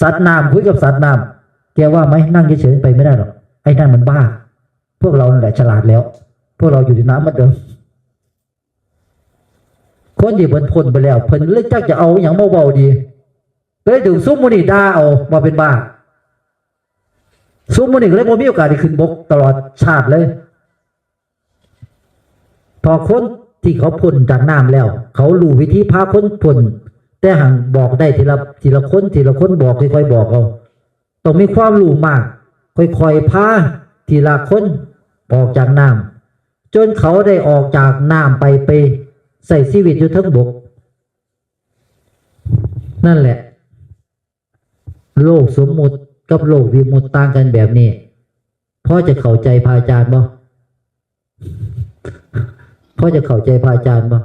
สัตว์น้ำคุยกับสัตว์น้ำ แกว่าไหม นั่งเฉยๆไปไม่ได้หรอก ไอ้นั่นมันบ้า พวกเรานั่นแหละฉลาดแล้ว พวกเราอยู่ในน้ำเหมือนเดิม คนที่เพิ่นพ้นไปแล้ว เพิ่นเลยจักจะเอาหยังมาเว้าดี เลยถูกซุมมื้อนี้ด่าเอาว่าเป็นบ้า ซุมมื้อนี้ก็เลยบ่มีโอกาสได้ขึ้นบกตลอดชาติเลย พอคนที่เขาพ้นจากน้ำแล้ว เขารู้วิธีพาคนพ้น แต่หังบอกได้ทีละ ทีละคน ทีละคนบอก ค่อยๆบอกเอา ต้องมีความรู้มาก ค่อยๆพาทีละคนออกจากน้ำ จนเขาได้ออกจากน้ำไป ไปใช้ชีวิตอยู่เทิงบก นั่นแหละ โลกสมมุติกับโลกวิมุตติต่างกันแบบนี้ พอจะเข้าใจพระอาจารย์บ่ พอจะเข้าใจพระอาจารย์บ่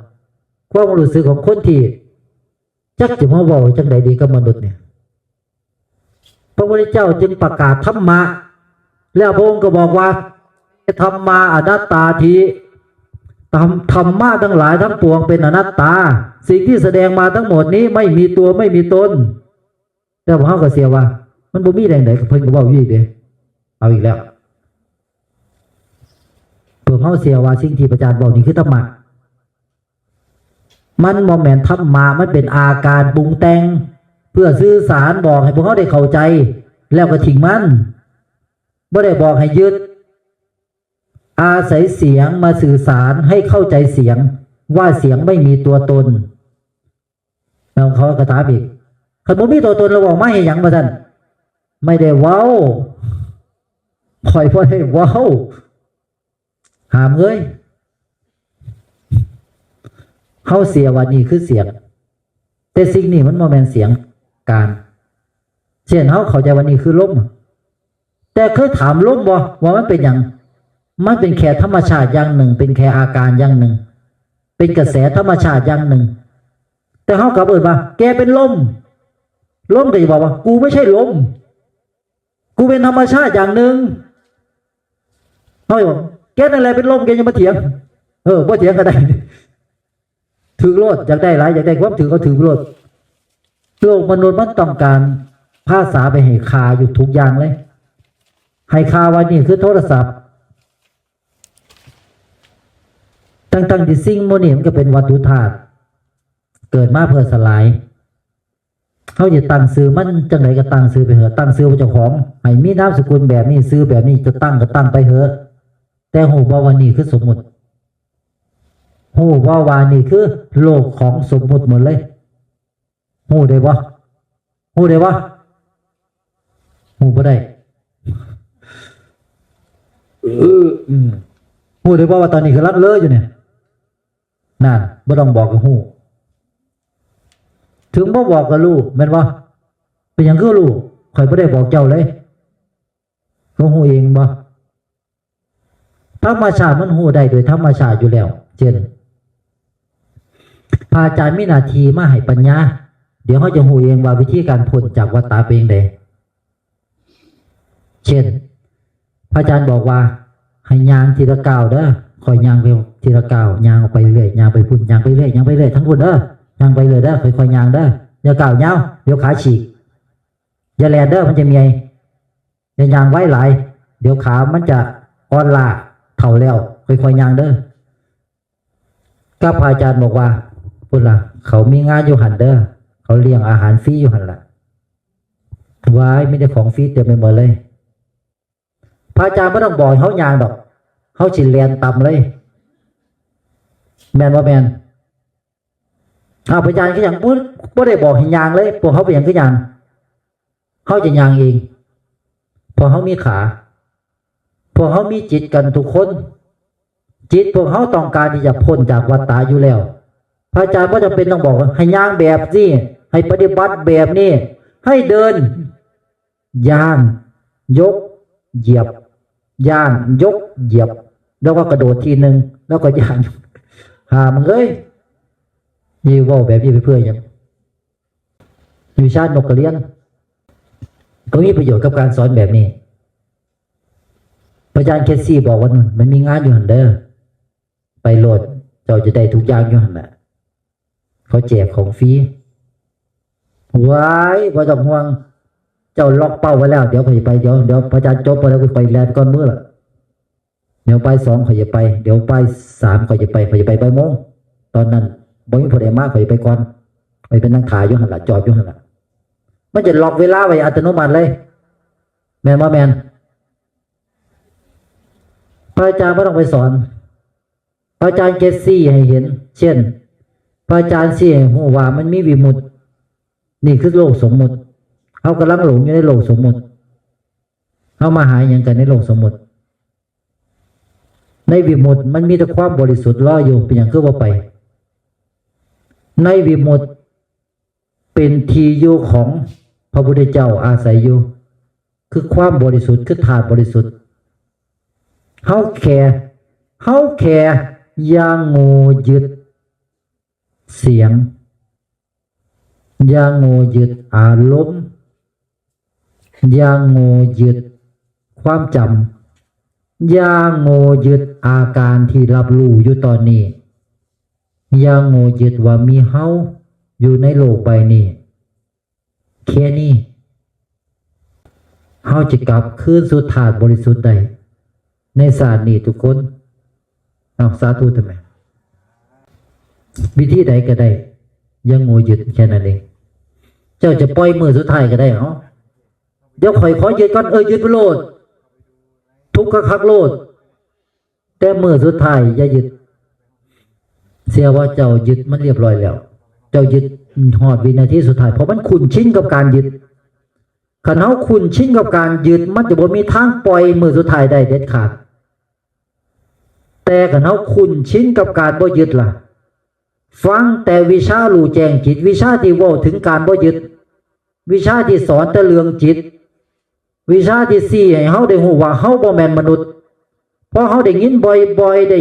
ความรู้สึกของคนที่จักจะมาเว้าจังใดดีกับมนุษย์เนี่ย พระพุทธเจ้าจึงประกาศธรรมะ แล้วพระองค์ก็บอกว่า ธรรมาอนัตตาทิ ธรรม ธรรมะทั้งหลายทั้งปวงเป็นอนัตตา สิ่งที่แสดงมาทั้งหมดนี้ไม่มีตัวไม่มีตน แต่พวกเขาก็เสียว่า มันบ่มีแรงใด เพิ่นก็เว้าอยู่อีกเด้ เอาอีกแล้ว พวกเขาเสียว่าสิ่งที่พระอาจารย์บอกนี่คือธรรมะ มันบ่แม่นธรรมะ มันเป็นอาการปรุงแต่ง เพื่อสื่อสารบอกให้พวกเขาได้เข้าใจ แล้วก็ทิ้งมัน บ่ได้บอกให้ยึด อาศัยเสียงมาสื่อสารให้เข้าใจเสียง ว่าเสียงไม่มีตัวตน แล้วเขาก็ถามอีก คันบ่มีตัวตนแล้วเว้ามาเฮ็ดหยัง ว่าซั่น ไม่ได้เว้า ข้อยบ่ได้เว้า หามเอ้ย เฮาเสียว่านี่คือเสียง แต่สิ่งนี้มันบ่แม่นเสียงกลาง เช่น เฮาเข้าใจว่านี่คือลม แต่เคยถามลมบ่ว่ามันเป็นหยัง มันเป็นแค่ธรรมชาติอย่างหนึ่ง เป็นแค่อาการอย่างหนึ่ง เป็นกระแสธรรมชาติอย่างหนึ่ง แต่เฮากลับเอิ้นว่า แกเป็นลม ลมก็จะบอกว่า กูไม่ใช่ลม กูเป็นธรรมชาติอย่างหนึ่ง เฮาบอก แกนั่นแหละเป็นลม แกยังมาเถียง เออ บ่เถียงก็ได้ ถืกโลด อยากได้หลาย อยากได้ความถืกก็ถืกโลด โลกมนุษย์มันต้องการภาษาไปให้ค่าอยู่ทุกอย่างเลย ให้ค่าว่านี่คือโทรศัพท์ ทั้งๆที่สิ่งหมู่นี้มันก็เป็นวัตถุธาตุ เกิดมาเพื่อสลาย เฮาจะตั้งชื่อมันจั่งใดก็ตั้งชื่อไปเถาะ ตั้งชื่อว่าเจ้าของ ให้มีนามสกุลแบบนี้ ชื่อแบบนี้ จะตั้งก็ตั้งไปเถาะ แต่ฮู้บ่ว่านี่คือสมมุติ ฮู้บ่ว่านี่คือโลกของสมมุติหมดเลย ฮู้ได้บ่ ฮู้ได้บ่ ฮู้บ่ได้ เออ อืม ฮู้ได้บ่ว่าตอนนี้กำลังเบลออยู่เนี่ย นั่น บ่ต้องบอกก็ฮู้ ถึงบ่บอกก็ฮู้ แม่นบ่ เป็นหยังคือฮู้ ข้อยบ่ได้บอกเจ้าเลย ก็ฮู้เองบ่ ธรรมชาติมันฮู้ได้โดยธรรมชาติอยู่แล้ว เช่น พระอาจารย์มีหน้าที่มาให้ปัญญา เดี๋ยวเฮาจะฮู้เองว่าวิธีการพ้นจากวัฏฏะเป็นจั่งใด เช่น พระอาจารย์บอกว่า ให้ย่างทีละก้าวเด้อ ค่อยย่างไปทีละก้าว ย่างออกไปเรื่อย ย่างไปพุ้น ย่างไปเรื่อย ย่างไปเรื่อย ทั้งพุ้นเด้อ ย่างไปเรื่อยเด้อ ค่อยๆย่างเด้อ อย่าก้าวยาว เดี๋ยวขาฉีก อย่าแล่นเด้อ มันจะเมื่อย อย่าย่างไวหลาย เดี๋ยวขามันจะอ่อนล้า เฒ่าแล้ว ค่อยๆย่างเด้อ กับพระอาจารย์บอกว่า พุ้นล่ะ เขามีงานอยู่หั่นเด้อ เขาเลี้ยงอาหารฟรีอยู่หั่นล่ะ ว้าย มีแต่ของฟรีเต็มไปหมดเลย พระอาจารย์บ่ต้องบอกให้เฮาย่างดอก เฮาสิแล่นตามเลย แม่นบ่แม่น อ้าว พระอาจารย์คือหยัง บ่ บ่ได้บอกให้ย่างเลย พวกเฮาเป็นหยังคือย่าง เฮาจะย่างเอง เพราะเฮามีขา พวกเฮามีจิตกันทุกคน จิตพวกเฮาต้องการที่จะพ้นจากวัฏฏะอยู่แล้ว พระอาจารย์บ่จำเป็นต้องบอกว่าให้ย่างแบบนี้ ให้ปฏิบัติแบบนี้ ให้เดิน ย่าง ยก เหยียบ ย่าง ยก เหยียบ แล้วก็กระโดดทีนึง แล้วก็ย่าง หามึงเอ้ย นี่เว้าแบบนี้ไปเพื่อหยัง วิชานกกระเรียน ก็มีประโยชน์กับการสอนแบบนี้ พระอาจารย์เคซี่บอกว่า มันมีงานอยู่หั่นเด้อ ไปโลด เจ้าจะได้ทุกอย่างอยู่หั่นน่ะ เขาแจกของฟรี ว้าย บ่ต้องห่วง เจ้าล็อกเป้าไว้แล้ว เดี๋ยวข้อยไป เดี๋ยว เดี๋ยวพระอาจารย์จบไปแล้ว ข้อยแล่นก่อนหมู่ล่ะ เดี๋ยวบ่ายสองข้อยจะไป เดี๋ยวบ่ายสามข้อยจะไป ข้อยจะไปบ่ายโมง ตอนนั้นบ่มีผู้ใดมา ข้อยจะไปก่อน ข้อยไปนั่งถ่าอยู่หั่นล่ะ จอบอยู่หั่นล่ะ มันจะล็อกเวลาไว้อัตโนมัติเลย แม่นบ่แม่น พระอาจารย์บ่ต้องไปสอน พระอาจารย์เคซี่ให้เห็น เช่น พระอาจารย์ชี้ให้ฮู้ว่ามันมีวิมุตติ นี่คือโลกสมมุติ เฮากำลังหลงอยู่ในโลกสมมุติ เฮามาหาอิหยังกันในโลกสมมุติ ในวิมุตติมันมีแต่ความบริสุทธิ์รออยู่ เป็นหยังคือบ่ไป ในวิมุตติเป็นที่อยู่ของพระพุทธเจ้าอาศัยอยู่ คือความบริสุทธิ์ คือธาตุบริสุทธิ์ เฮาแค่ เฮาแค่อย่าโง่ยึดเสียง อย่าโง่ยึดอารมณ์ อย่าโง่ยึดความจำ อย่าโง่ยึดอาการที่รับรู้อยู่ตอนนี้ อย่าโง่ยึดว่ามีเฮาอยู่ในโลกใบนี้ แค่นี้ เฮาจะกลับคืนสู่ธาตุบริสุทธิ์ได้ ในชาตินี้ทุกคน เอา สาธุทำไม วิธีใดก็ได้ อย่าโง่ยึดแค่นั้นเอง เจ้าจะปล่อยมื้อสุดท้ายก็ได้ เอ้า เดี๋ยวข้อยขอยึดก่อน เออ ยึดไปโลด ทุกข์คักๆโลด แต่มื้อสุดท้ายอย่ายึด เชื่อว่าเจ้ายึดมันเรียบร้อยแล้ว เจ้ายึดฮอดวินาทีสุดท้าย เพราะมันคุ้นชินกับการยึด คันเฮาคุ้นชินกับการยึด มันจะบ่มีทางปล่อยมื้อสุดท้ายได้เด็ดขาด แต่คันเฮาคุ้นชินกับการบ่ยึดล่ะ ฟังแต่วิชารู้แจ้งจิต วิชาที่เว้าถึงการบ่ยึด วิชาที่สอนแต่เรื่องจิต วิชาที่ชี้ให้เฮาได้ฮู้ว่าเฮาบ่แม่นมนุษย์ พอเฮาได้ยินบ่อยๆ ได้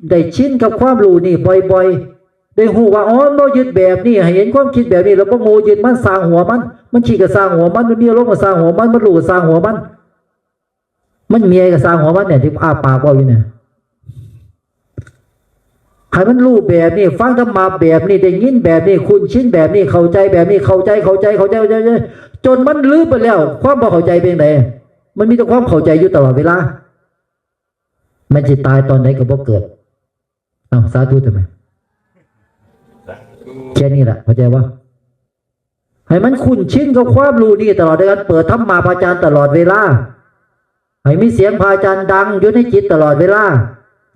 ได้ชินกับความรู้นี่บ่อยๆ ได้ฮู้ว่า อ๋อ มันบ่ยึดแบบนี้ ให้เห็นความคิดแบบนี้ แล้วบ่โง่ยึดมัน ซ่างหัวมัน มันคิดก็ซ่างหัวมัน มันมีอารมณ์ก็ซ่างหัวมัน มันรู้ก็ซ่างหัวมัน มันเมียก็ซ่างหัวมันเนี่ย ที่อ้าปากเว้าอยู่เนี่ย ให้มันรู้แบบนี้ ฟังธรรมะแบบนี้ ได้ยินแบบนี้ คุ้นชินแบบนี้ เข้าใจแบบนี้ เข้าใจ เข้าใจ เข้าใจ เข้าใจ จนมันลืมไปแล้ว ความบ่เข้าใจเป็นไง มันมีแต่ความเข้าใจอยู่ตลอดเวลา มันสิตายตอนไหนก็บ่เกิด เอ้า สาธุทำไม แค่นี้แหละ เข้าใจปะ ให้มันคุ้นชินกับความรู้นี่ตลอด ในการเปิดธรรมาพระอาจารย์ตลอดเวลา ให้มีเสียงพระอาจารย์ดังอยู่ในจิตตลอดเวลา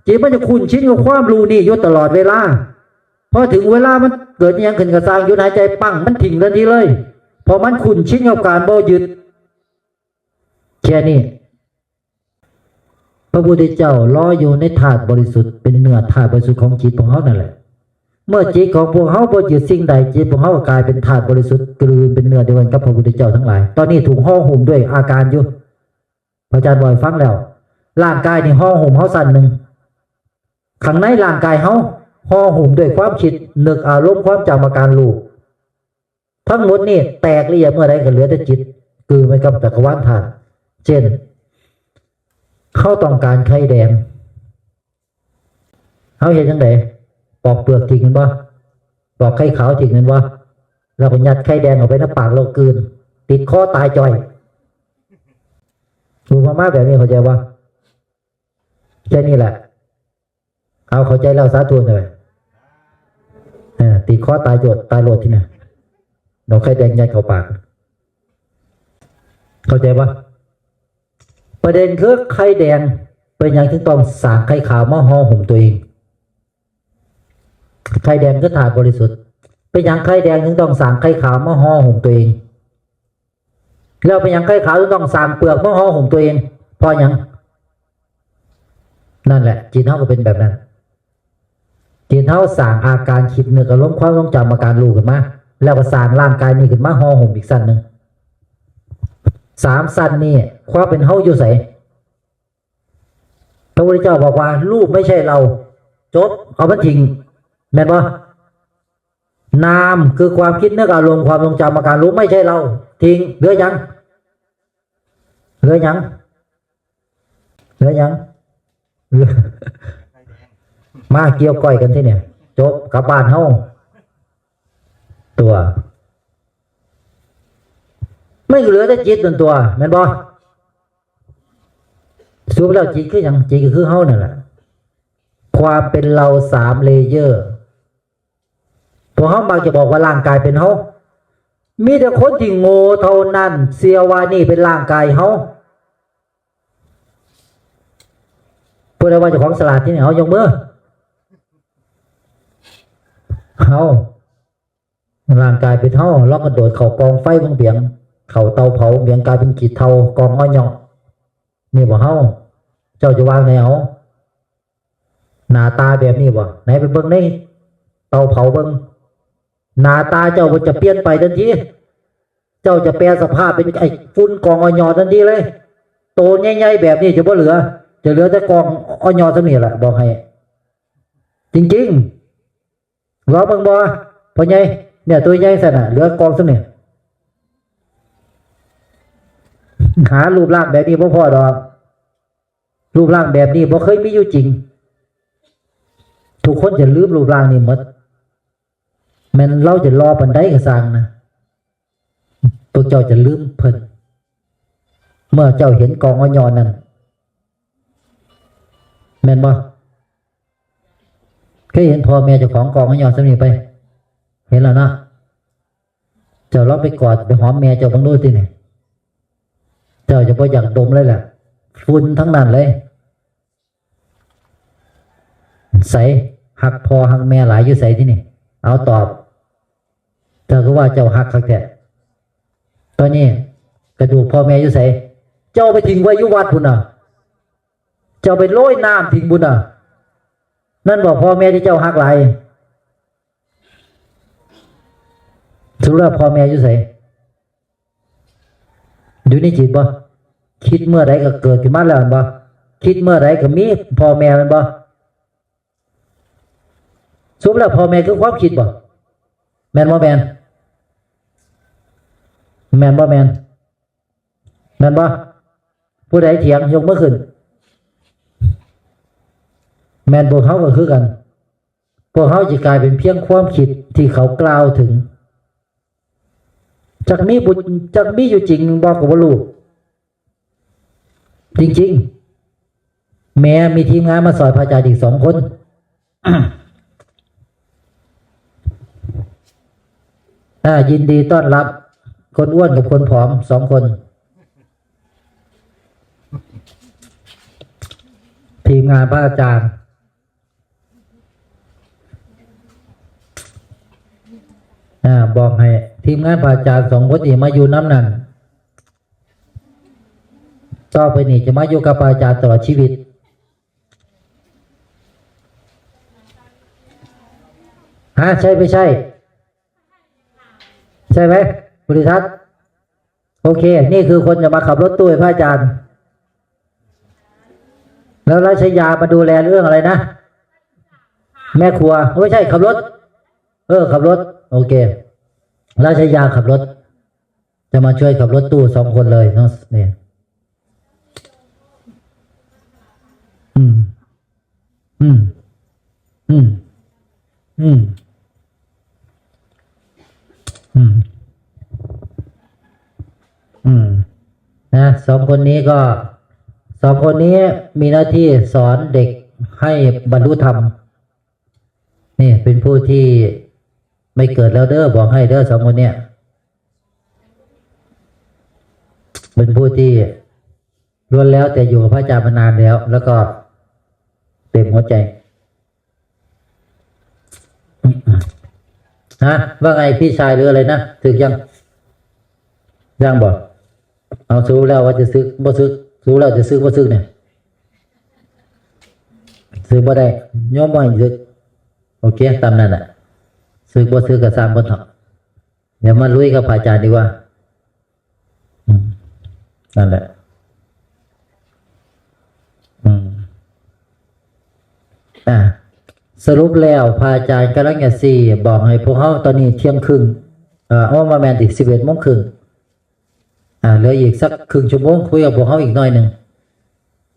จิตมันจะคุ้นชินกับความรู้นี่อยู่ตลอดเวลา พอถึงเวลามันเกิดอิหยังขึ้นก็ซ่าง หยุดหายใจ ปัง มันทิ้งทันทีเลย เพราะมันคุ้นชินกับการบ่ยึด แค่นี้ พระพุทธเจ้ารออยู่ในธาตุบริสุทธิ์ เป็นเนื้อธาตุบริสุทธิ์ของจิตของเฮานั่นแหละ เมื่อจิตของพวกเฮาบ่ยึดสิ่งใด จิตของเฮาก็กลายเป็นธาตุบริสุทธิ์ กลืนเป็นเนื้อเดียวกันกับพระพุทธเจ้าทั้งหลาย ตอนนี้ถูกห่อหุ้มด้วยอาการอยู่ พระอาจารย์บอกให้ฟังแล้ว ร่างกายนี่ห่อหุ้มเฮาชั้นหนึ่ง ข้างในร่างกายเฮาห่อหุ้มด้วยความคิดนึก อารมณ์ ความจำ อาการรู้ ทั้งหมดนี่แตกละเอียดเมื่อใดก็เหลือแต่จิต คือมันกับจักรวาลธาตุ เช่น เฮาต้องการไข่แดง เฮาเฮ็ดจั่งใด ปอกเปลือกทิ้งแม่นบ่ ปอกไข่ขาวทิ้งแม่นบ่ แล้วก็ยัดไข่แดงเข้าไปในปากแล้วกลืน ติดคอตายจ้อย อุปมาแบบนี้เข้าใจบ่ แค่นี้แหละ เอาเข้าใจแล้วสาธุหน่อย เออ ติดคอตายโยด ตายโลดที่เนี่ย เอาไข่แดงยัดเข้าปาก เข้าใจปะ ประเด็นคือไข่แดง เป็นหยังถึงต้องสร้างไข่ขาวมาห่อหุ้มตัวเอง ไข่แดงคือธาตุบริสุทธิ์ เป็นหยังไข่แดงถึงต้องสร้างไข่ขาวมาห่อหุ้มตัวเอง แล้วเป็นหยังไข่ขาวถึงต้องสร้างเปลือกมาห่อหุ้มตัวเอง เพราะหยัง นั่นแหละ จิตเฮาก็เป็นแบบนั้น จิตเฮาสร้างอาการคิดนึก อารมณ์ ความทรงจำ อาการรู้ขึ้นมา แล้วก็สร้างร่างกายนี้ขึ้นมาห่อหุ้มอีกชั้นหนึ่ง สามชั้นนี่ ความเป็นเฮาอยู่ไส พระพุทธเจ้าบอกว่า รูปไม่ใช่เรา จบ เอามันทิ้ง แม่นบ่ นามคือความคิดนึก อารมณ์ ความทรงจำ อาการรู้ ไม่ใช่เรา ทิ้ง เหลือหยัง เหลือหยัง เหลือหยัง มาเกี่ยวก้อยกันที่เนี่ย จบ กลับบ้านเฮา ตัว ไม่เหลือแต่จิตนั่นตัว แม่นบ่ สรุปแล้วจิตคือหยัง จิตก็คือเฮานั่นแหละ ความเป็นเราสามเลเยอร์ พวกเฮามักจะบอกว่าร่างกายเป็นเฮา มีแต่คนที่โง่เท่านั้น เชื่อว่านี่เป็นร่างกายเฮา ผู้ใดว่าเจ้าของฉลาดที่นี่ เอายกมือ เฮา ร่างกายเป็นเฮา ลองกระโดดเข้ากองไฟเบิ่งเปียง เข้าเตาเผาเปียง กลายเป็นขี้เถ้ากองอ้อยหยอ นี่บ่เฮา เจ้าจะวางแนว หน้าตาแบบนี้บ่ ไหนไปเบิ่งในเตาเผาเบิ่ง หน้าตาเจ้าจะเปลี่ยนไปทันที เจ้าจะแปลสภาพเป็นไอ้ฝุ่นกองอ้อยหยอทันทีเลย โตใหญ่ๆแบบนี้จะบ่เหลือ จะเหลือแต่กองอ้อยหยอส่ำนี้แหละ บอกให้ จริงๆ ลองเบิ่งบ่ พ่อใหญ่ เนี่ย ตัวใหญ่ซั่นน่ะ เหลือกองส่ำนี้ หารูปร่างแบบนี้บ่พ้อดอก รูปร่างแบบนี้บ่เคยมีอยู่จริง ทุกคนจะลืมรูปร่างนี้หมด แม่นลาวจะหล่อปานใดก็ซ่างนะ พวกเจ้าจะลืมเพิ่น เมื่อเจ้าเห็นกองอ้อยหยอนั่น แม่นบ่ เคยเห็นพ่อแม่เจ้าของกองอ้อยหยอส่ำนี้ไป เห็นแล้วเนาะ เจ้าลองไปกอดไปหอมแม่เจ้าเบิ่งดูติเนี่ย เจ้าจะบ่อยากดมเลยแหละ ฝุ่นทั้งนั้นเลย ไส ฮักพ่อฮักแม่หลายอยู่ไสที่นี่ เอาตอบ เจ้าคือว่าเจ้าฮักคักแท้ ตอนนี้กระดูกพ่อแม่อยู่ไส เจ้าไปทิ้งไว้อยู่วัดพุ้นน่ะ เจ้าไปโรยน้ำทิ้งพุ้นน่ะ นั่นบอกพ่อแม่ที่เจ้าฮักหลาย สรุปแล้วพ่อแม่อยู่ไส อยู่ในจิตบ่ คิดเมื่อใดก็เกิดขึ้นมาแล้วแม่นบ่ คิดเมื่อไหร่ก็มีพ่อแม่แม่นบ่ สรุปแล้วพ่อแม่คือความคิดบ่ แม่นบ่แม่น แม่นบ่แม่น แม่นบ่ ผู้ใดเถียงยกมือขึ้น แม่นพวกเขาก็คือกัน พวกเขาจะกลายเป็นเพียงความคิดที่เขากล่าวถึง จักมีบุจักมีอยู่จริงบอกกับว่าลูก จริงๆ แม้มีทีมงานมาสอยพระอาจารย์อีกสองคน อ่า ยินดีต้อนรับ คนอ้วนกับคนผอมสองคน ทีมงานพระอาจารย์ อ่า บอกให้ทีมงานพระอาจารย์สองคนนี้มาอยู่น้ำนั่น ต่อไปนี้จะมาอยู่กับพระอาจารย์ตลอดชีวิต ฮะ ใช่ไม่ใช่ ใช่ไหม บริทัศน์ โอเค นี่คือคนจะมาขับรถตู้ให้พระอาจารย์ แล้วรัชยามาดูแลเรื่องอะไรนะ แม่ครัว ไม่ใช่ ขับรถ เออ ขับรถ โอเค รัชยาขับรถ จะมาช่วยขับรถตู้สองคนเลยเนาะ เนี่ย อืม อืม อืม อืม อืม อืม นะ สองคนนี้ก็ สองคนนี้มีหน้าที่สอนเด็กให้บรรลุธรรม นี่เป็นผู้ที่ไม่เกิดแล้วเด้อ บอกให้เด้อ สองคนเนี่ย เป็นผู้ที่ล้วนแล้วแต่อยู่กับพระอาจารย์มานานแล้ว แล้วก็เต็มหัวใจ ฮะ ว่าไงพี่ชายหรืออะไรนะ ถึกยัง ยังบ่ เอา สรุปแล้วว่าจะสึกบ่สึก สรุปแล้วจะสึกบ่สึกเนี่ย สึกบ่ได้ โยมบ่ให้สึก โอเค ตามนั้นน่ะ สึกบ่สึกก็ซ่างเพิ่นเถาะ เดี๋ยวมาลุยกับพระอาจารย์ดีกว่า อืม นั่นแหละ อืม อ่า สรุปแล้วพระอาจารย์กำลังจะสี่บอกให้พวกเฮาตอนนี้เที่ยงครึ่ง เอ่อ โอ้ บ่แม่นติ สิบเอ็ดโมงครึ่ง อ่า เหลืออีกสักครึ่งชั่วโมง คุยกับพวกเฮาอีกหน่อยหนึ่ง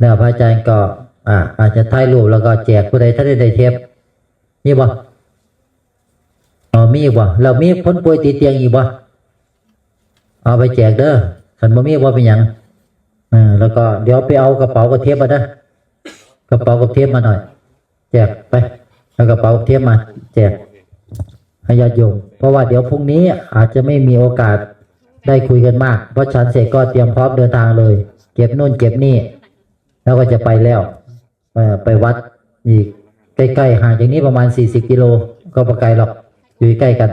แล้วพระอาจารย์ก็ อ่า อาจจะถ่ายรูปแล้วก็แจกผู้ใดทันได้ได้เทป มีบ่ อ๋อ มีอีกบ่ แล้วมีคนป่วยติดเตียงอีกบ่ เอาไปแจกเด้อ คันบ่มีบ่เป็นหยัง เออ แล้วก็เดี๋ยวไปเอากระเป๋ากับเทปมาเด้อ กระเป๋ากับเทปมาหน่อย แจกไป เอากระเป๋ากับเทปมา แจกให้ญาติโยม เพราะว่าเดี๋ยวพรุ่งนี้อาจจะไม่มีโอกาสได้คุยกันมาก เพราะฉันเสร็จก็เตรียมพร้อมเดินทางเลย เก็บนู่นเก็บนี่ แล้วก็จะไปแล้ว เอ่อ ไปวัดอีกใกล้ๆ ห่างจากนี้ประมาณสี่สิบกิโล ก็บ่ไกลหรอก อยู่ใกล้กัน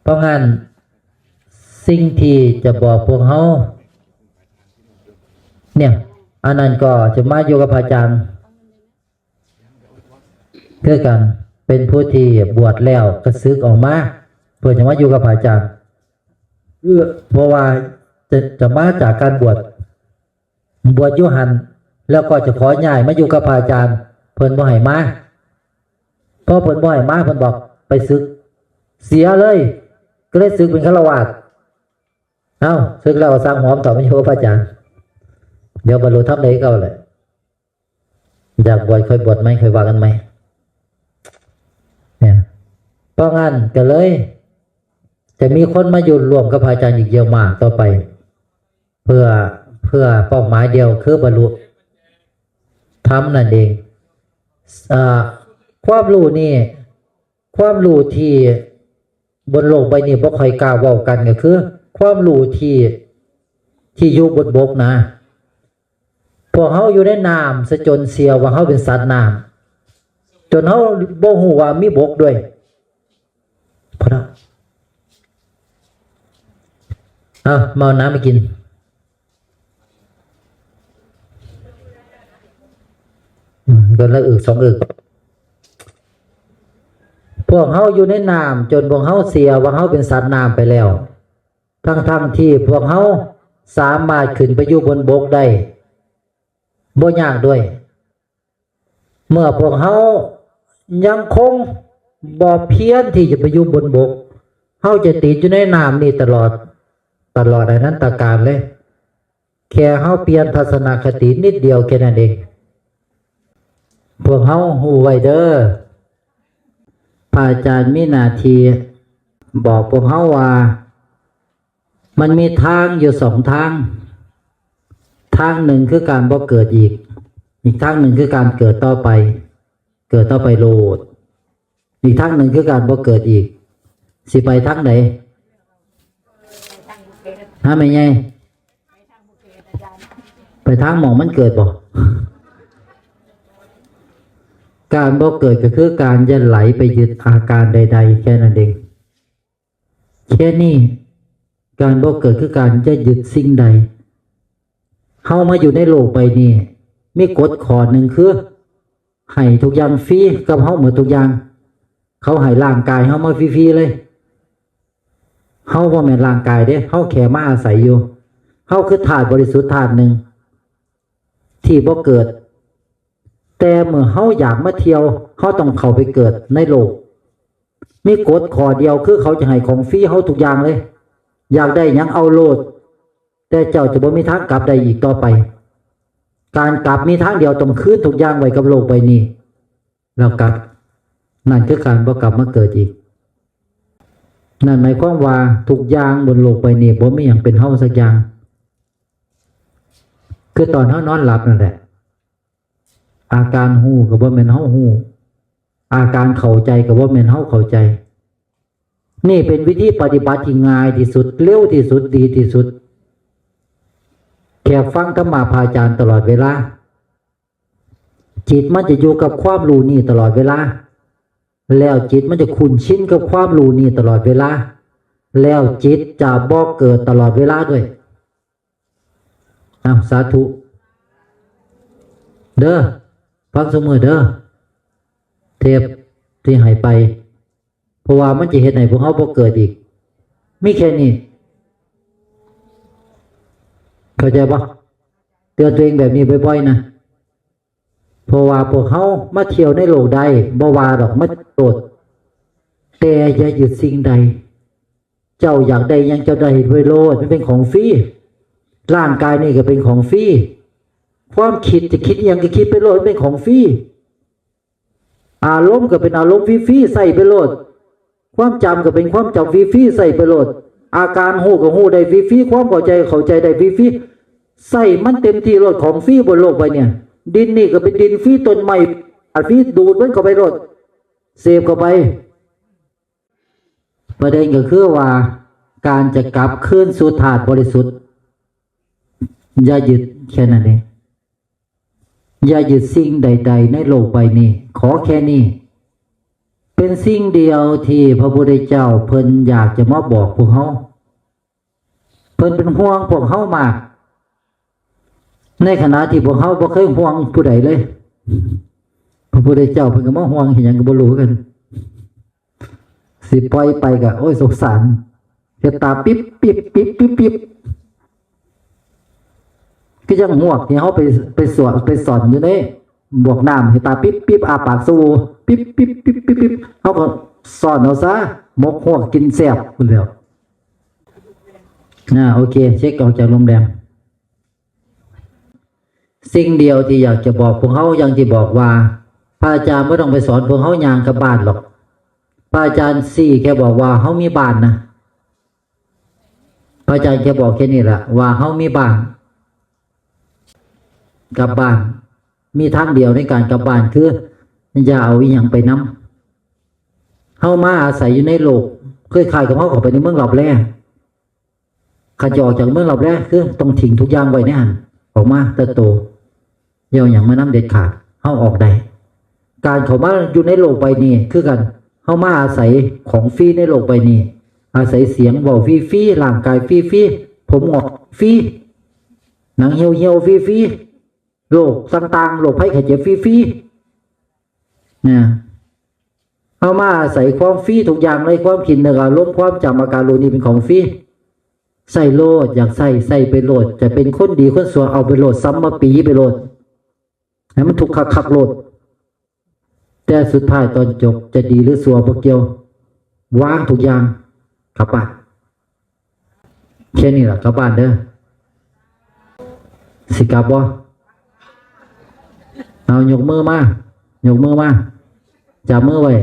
เพราะงั้นสิ่งที่จะบอกพวกเฮาเนี่ย อันนั้นก็จะมาอยู่กับพระอาจารย์ คือกัน เป็นผู้ที่บวชแล้วก็สึกออกมา เพื่อจะมาอยู่กับพระอาจารย์ เพื่อ เพราะว่าจะ จะมาจากการบวช บวชอยู่หั่น แล้วก็จะขอย้ายมาอยู่กับพระอาจารย์ เพิ่นบ่ให้มา พอเพิ่นบ่ให้มา เพิ่นบอกไปสึก เสียเลย ก็เลยสึกเป็นฆราวาส เอ้า สึกแล้วก็ซ่างหอมเถาะ มาอยู่กับพระอาจารย์ เดี๋ยวบรรลุธรรมได้คือเก่าแหละ อยากบวชค่อยบวชใหม่ ค่อยว่ากันใหม่ เนี่ย เพราะงั้นก็เลย จะมีคนมาอยู่ร่วมกับพระอาจารย์อีกเยอะมากต่อไป เพื่อ เพื่อเป้าหมายเดียวคือบรรลุธรรมนั่นเอง อ่า ความรู้นี่ ความรู้ที่บนโลกใบนี้บ่ค่อยกล้าเว้ากันก็คือ ความรู้ที่ ที่อยู่บนบกนะ พวกเฮาอยู่ในน้ำซะจนเชื่อว่าเฮาเป็นสัตว์น้ำ จนเฮาบ่ฮู้ว่ามีบกด้วย พอแล้ว เอา มาเอาน้ำมากิน อืม คนละอึกสองอึก พวกเฮาอยู่ในน้ำจนพวกเฮาเชื่อว่าเฮาเป็นสัตว์น้ำไปแล้ว ทั้งๆที่พวกเฮา สามารถขึ้นไปอยู่บนบกได้ บ่ยากด้วย เมื่อพวกเฮายังคงบ่เพียรที่จะไปอยู่บนบก เฮาจะติดอยู่ในน้ำนี่ตลอด ตลอดอนันตกาลเลย แค่เฮาเปลี่ยนทัศนคตินิดเดียวแค่นั้นเอง พวกเฮาฮู้ไว้เด้อ พระอาจารย์มีหน้าที่บอกพวกเฮาว่า มันมีทางอยู่สองทาง ทางหนึ่งคือการบ่เกิดอีก อีกทางหนึ่งคือการเกิดต่อไป เกิดต่อไปโลด อีกทางหนึ่งคือการบ่เกิดอีก สิไปทางไหน ฮะ แม่ใหญ่ ไปทางหม่องมันเกิดบ่ การบ่เกิดก็คือการอย่าไหลไปยึดอาการใดๆ แค่นั้นเอง แค่นี้ การบ่เกิดคือการอย่ายึดสิ่งใด เฮามาอยู่ในโลกใบนี้ มีกฎข้อหนึ่งคือ ให้ทุกอย่างฟรีกับเฮาหมดทุกอย่าง เขาให้ร่างกายเฮามาฟรีๆ เลย เฮาบ่แม่นร่างกายเด้ เฮาแค่มาอาศัยอยู่ เฮาคือธาตุบริสุทธิ์ธาตุหนึ่ง ที่บ่เกิด แต่เมื่อเฮาอยากมาเที่ยว เฮาต้องเข้าไปเกิดในโลก มีกฎข้อเดียวคือเขาจะให้ของฟรีเฮาทุกอย่างเลย อยากได้หยังเอาโลด แต่เจ้าจะบ่มีทางกลับได้อีกต่อไป การกลับมีทางเดียว ต้องคืนทุกอย่างไว้กับโลกใบนี้ แล้วกลับ นั่นคือการบ่กลับมาเกิดอีก นั่นหมายความว่าทุกอย่างบนโลกใบนี้บ่มีหยังเป็นเฮาสักอย่าง คือตอนเฮานอนหลับนั่นแหละ อาการฮู้ก็บ่แม่นเฮาฮู้ อาการเข้าใจก็บ่แม่นเฮาเข้าใจ นี่เป็นวิธีปฏิบัติที่ง่ายที่สุด เร็วที่สุด ดีที่สุด แค่ฟังธรรมะพระอาจารย์ตลอดเวลา จิตมันจะอยู่กับความรู้นี่ตลอดเวลา แล้วจิตมันจะคุ้นชินกับความรู้นี่ตลอดเวลา แล้วจิตจะบ่เกิดตลอดเวลาด้วย อ้าว สาธุ เด้อ ฟังซุมื้อเด้อ เทปที่ให้ไป เพราะว่ามันจะเฮ็ดให้พวกเฮาบ่เกิดอีก มีแค่นี้ เข้าใจบ่ เตือนตัวเองแบบนี้บ่อยๆ นะ เพราะว่าพวกเฮามาเที่ยวในโลกได้ บ่ว่าดอก มาโลด แต่อย่ายึดสิ่งใด เจ้าอยากได้หยังเจ้าได้ไปโลด มันเป็นของฟรี ร่างกายนี่ก็เป็นของฟรี ความคิดจะคิดอิหยังก็คิดไปโลด มันเป็นของฟรี อารมณ์ก็เป็นอารมณ์ฟรีๆ ใส่ไปโลด ความจำก็เป็นความจำฟรีๆ ใส่ไปโลด อาการฮู้ก็ฮู้ได้ฟรีๆ ความเข้าใจเข้าใจได้ฟรีๆ ใส่มันเต็มที่โลด ของฟรีบนโลกใบเนี่ย ดินนี่ก็เป็นดินฟรี ต้นไม้ฟรี ดูดมันเข้าไปโลด เสพเข้าไป ประเด็นก็คือว่า การจะกลับคืนสู่ธาตุบริสุทธิ์ อย่ายึด แค่นั้นเอง อย่ายึดสิ่งใดๆ ในโลกใบนี้ ขอแค่นี้ เป็นสิ่งเดียวที่พระพุทธเจ้าเพิ่นอยากจะมาบอกพวกเฮา เพิ่นเป็นห่วงพวกเฮามาก ในขณะที่พวกเฮาบ่เคยห่วงผู้ใดเลย พระพุทธเจ้าเพิ่นก็มาห่วงเฮ็ดหยังก็บ่รู้คือกัน สิปล่อยไปก็ โอ้ย สงสาร เฮ็ดตาปิ๊บปิ๊บปิ๊บปิ๊บปิ๊บ คือยังฮวกที่เฮาไป ไปสวด ไปซ่อนอยู่ในบวกน้ำ เฮ็ดตาปิ๊บปิ๊บ อ้าปากสู้ ปิ๊บปิ๊บปิ๊บปิ๊บปิ๊บ เฮาก็ซ่อนเอาซะ หมกฮวกกินแซ่บพู้นแหล้ว อ่า โอเค เช็คออกจากโรงแรม สิ่งเดียวที่อยากจะบอกพวกเฮา อย่างที่บอกว่า พระอาจารย์บ่ต้องไปสอนพวกเฮาย่างกลับบ้านหรอก พระอาจารย์ชี้แค่บอกว่าเฮามีบ้านนะ พระอาจารย์แค่บอกแค่นี้แหละ ว่าเฮามีบ้าน กลับบ้าน มีทางเดียวในการกลับบ้านคือ อย่าเอาอีหยังไปนำ เฮามาอาศัยอยู่ในโลก คล้ายๆ กับเฮาเข้าไปในเมืองลับแล คันจะออกจากเมืองลับแลคือต้องทิ้งทุกอย่างไว้ในหั่น ออกมาแต่โต อย่าเอาหยังมานำเด็ดขาด เฮาออกได้ การเข้ามาอยู่ในโลกใบนี้คือกัน เฮามาอาศัยของฟรีในโลกใบนี้ อาศัยเสียงเว้าฟรีๆ ร่างกายฟรีๆ ผมงอกฟรี หนังเหี่ยวๆ ฟรีๆ โรคต่างๆ โรคภัยไข้เจ็บฟรีๆ นะ เฮามาอาศัยความฟรีทุกอย่างเลย ความคิดนึกอารมณ์ ความจำ อาการรู้นี่เป็นของฟรี ใส่โลด อยากใส่ ใส่ไปโลด จะเป็นคนดีคนชั่ว เอาไปโลด ซ้ำมาปีไปโลด ให้มันทุกข์คักๆโลด แต่สุดท้ายตอนจบจะดีหรือชั่วบ่เกี่ยว วางทุกอย่าง กลับบ้าน แค่นี้ล่ะ กลับบ้านเด้อ สิกลับบ่ เอา ยกมือมา ยกมือมา จับมือไว้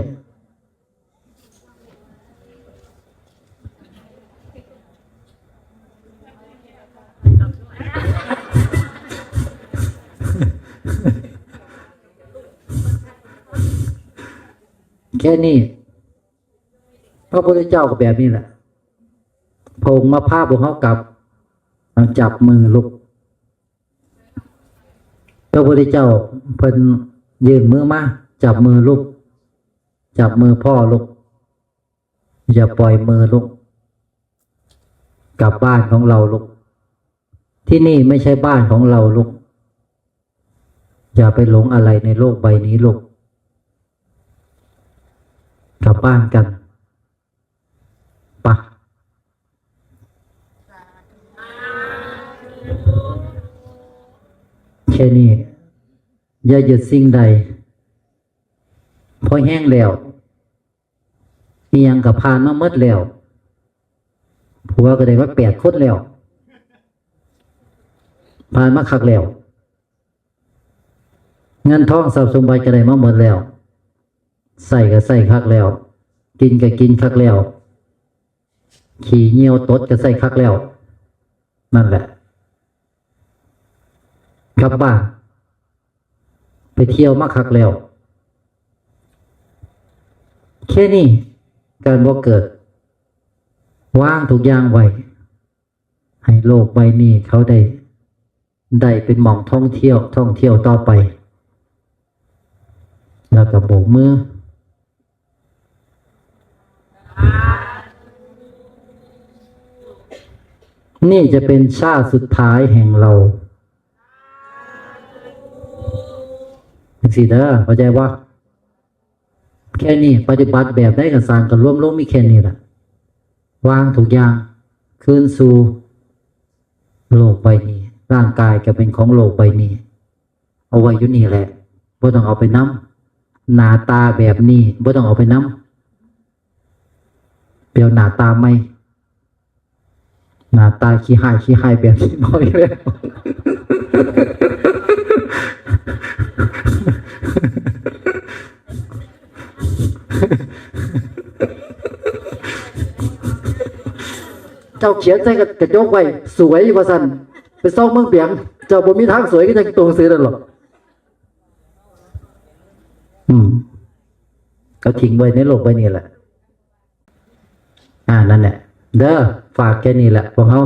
แค่นี้ พระพุทธเจ้าก็แบบนี้แหละ พระองค์มาพาพวกเขากลับ จับมือลูก พระพุทธเจ้าเพิ่นยื่นมือมา จับมือลูก จับมือพ่อลูก อย่าปล่อยมือลูก กลับบ้านของเราลูก ที่นี่ไม่ใช่บ้านของเราลูก อย่าไปหลงอะไรในโลกใบนี้ลูก กลับบ้านกัน ไปะ แค่นี้ อย่ายึดสิ่งใด พอแห้งแล้ว อีหยังก็ผ่านมาหมดแล้ว ผัวก็ได้มาแปดคนแล้ว ผ่านมาคักแล้ว เงินทองทรัพย์สมบัติก็ได้มาหมดแล้ว ใส่ก็ใส่คักแล้ว กินก็กินคักแล้ว ขี้เยี่ยวตดก็ใส่คักแล้ว นั่นแหละ กลับบ้าน ไปเที่ยวมาคักแล้ว แค่นี้ การบ่เกิด วางทุกอย่างไว้ ให้โลกใบนี้เขาได้ ได้เป็นหม่องท่องเที่ยว ท่องเที่ยวต่อไป แล้วก็โบกมือ นี่จะเป็นชาติสุดท้ายแห่งเรา จังซี้เด้อ เข้าใจบ่ แค่นี้ ปฏิบัติแบบใดก็สร้างก็รวมลงมีแค่นี้ล่ะ วางทุกอย่าง คืนสู่โลกใบนี้ ร่างกายก็เป็นของโลกใบนี้ เอาไว้อยู่นี่แหละ บ่ต้องเอาไปนำ หน้าตาแบบนี้ บ่ต้องเอาไปนำ เปลี่ยนหน้าตาใหม่ หน้าตาขี้ฮ้าย ขี้ฮ้ายแบบนี้บ่อีกแล้ว เจ้าเขียนใส่กระจกไว้ สวยว่าซั่น ไปส่องเมืองเปียง เจ้าบ่มีทางสวยคือจั่งตัวหนังสือนั่นหรอก อืม ก็ทิ้งไว้ในโลกใบนี้แหละ อ่า นั่นแหละ เด้อ ฝากแค่นี้แหละ พวกเฮา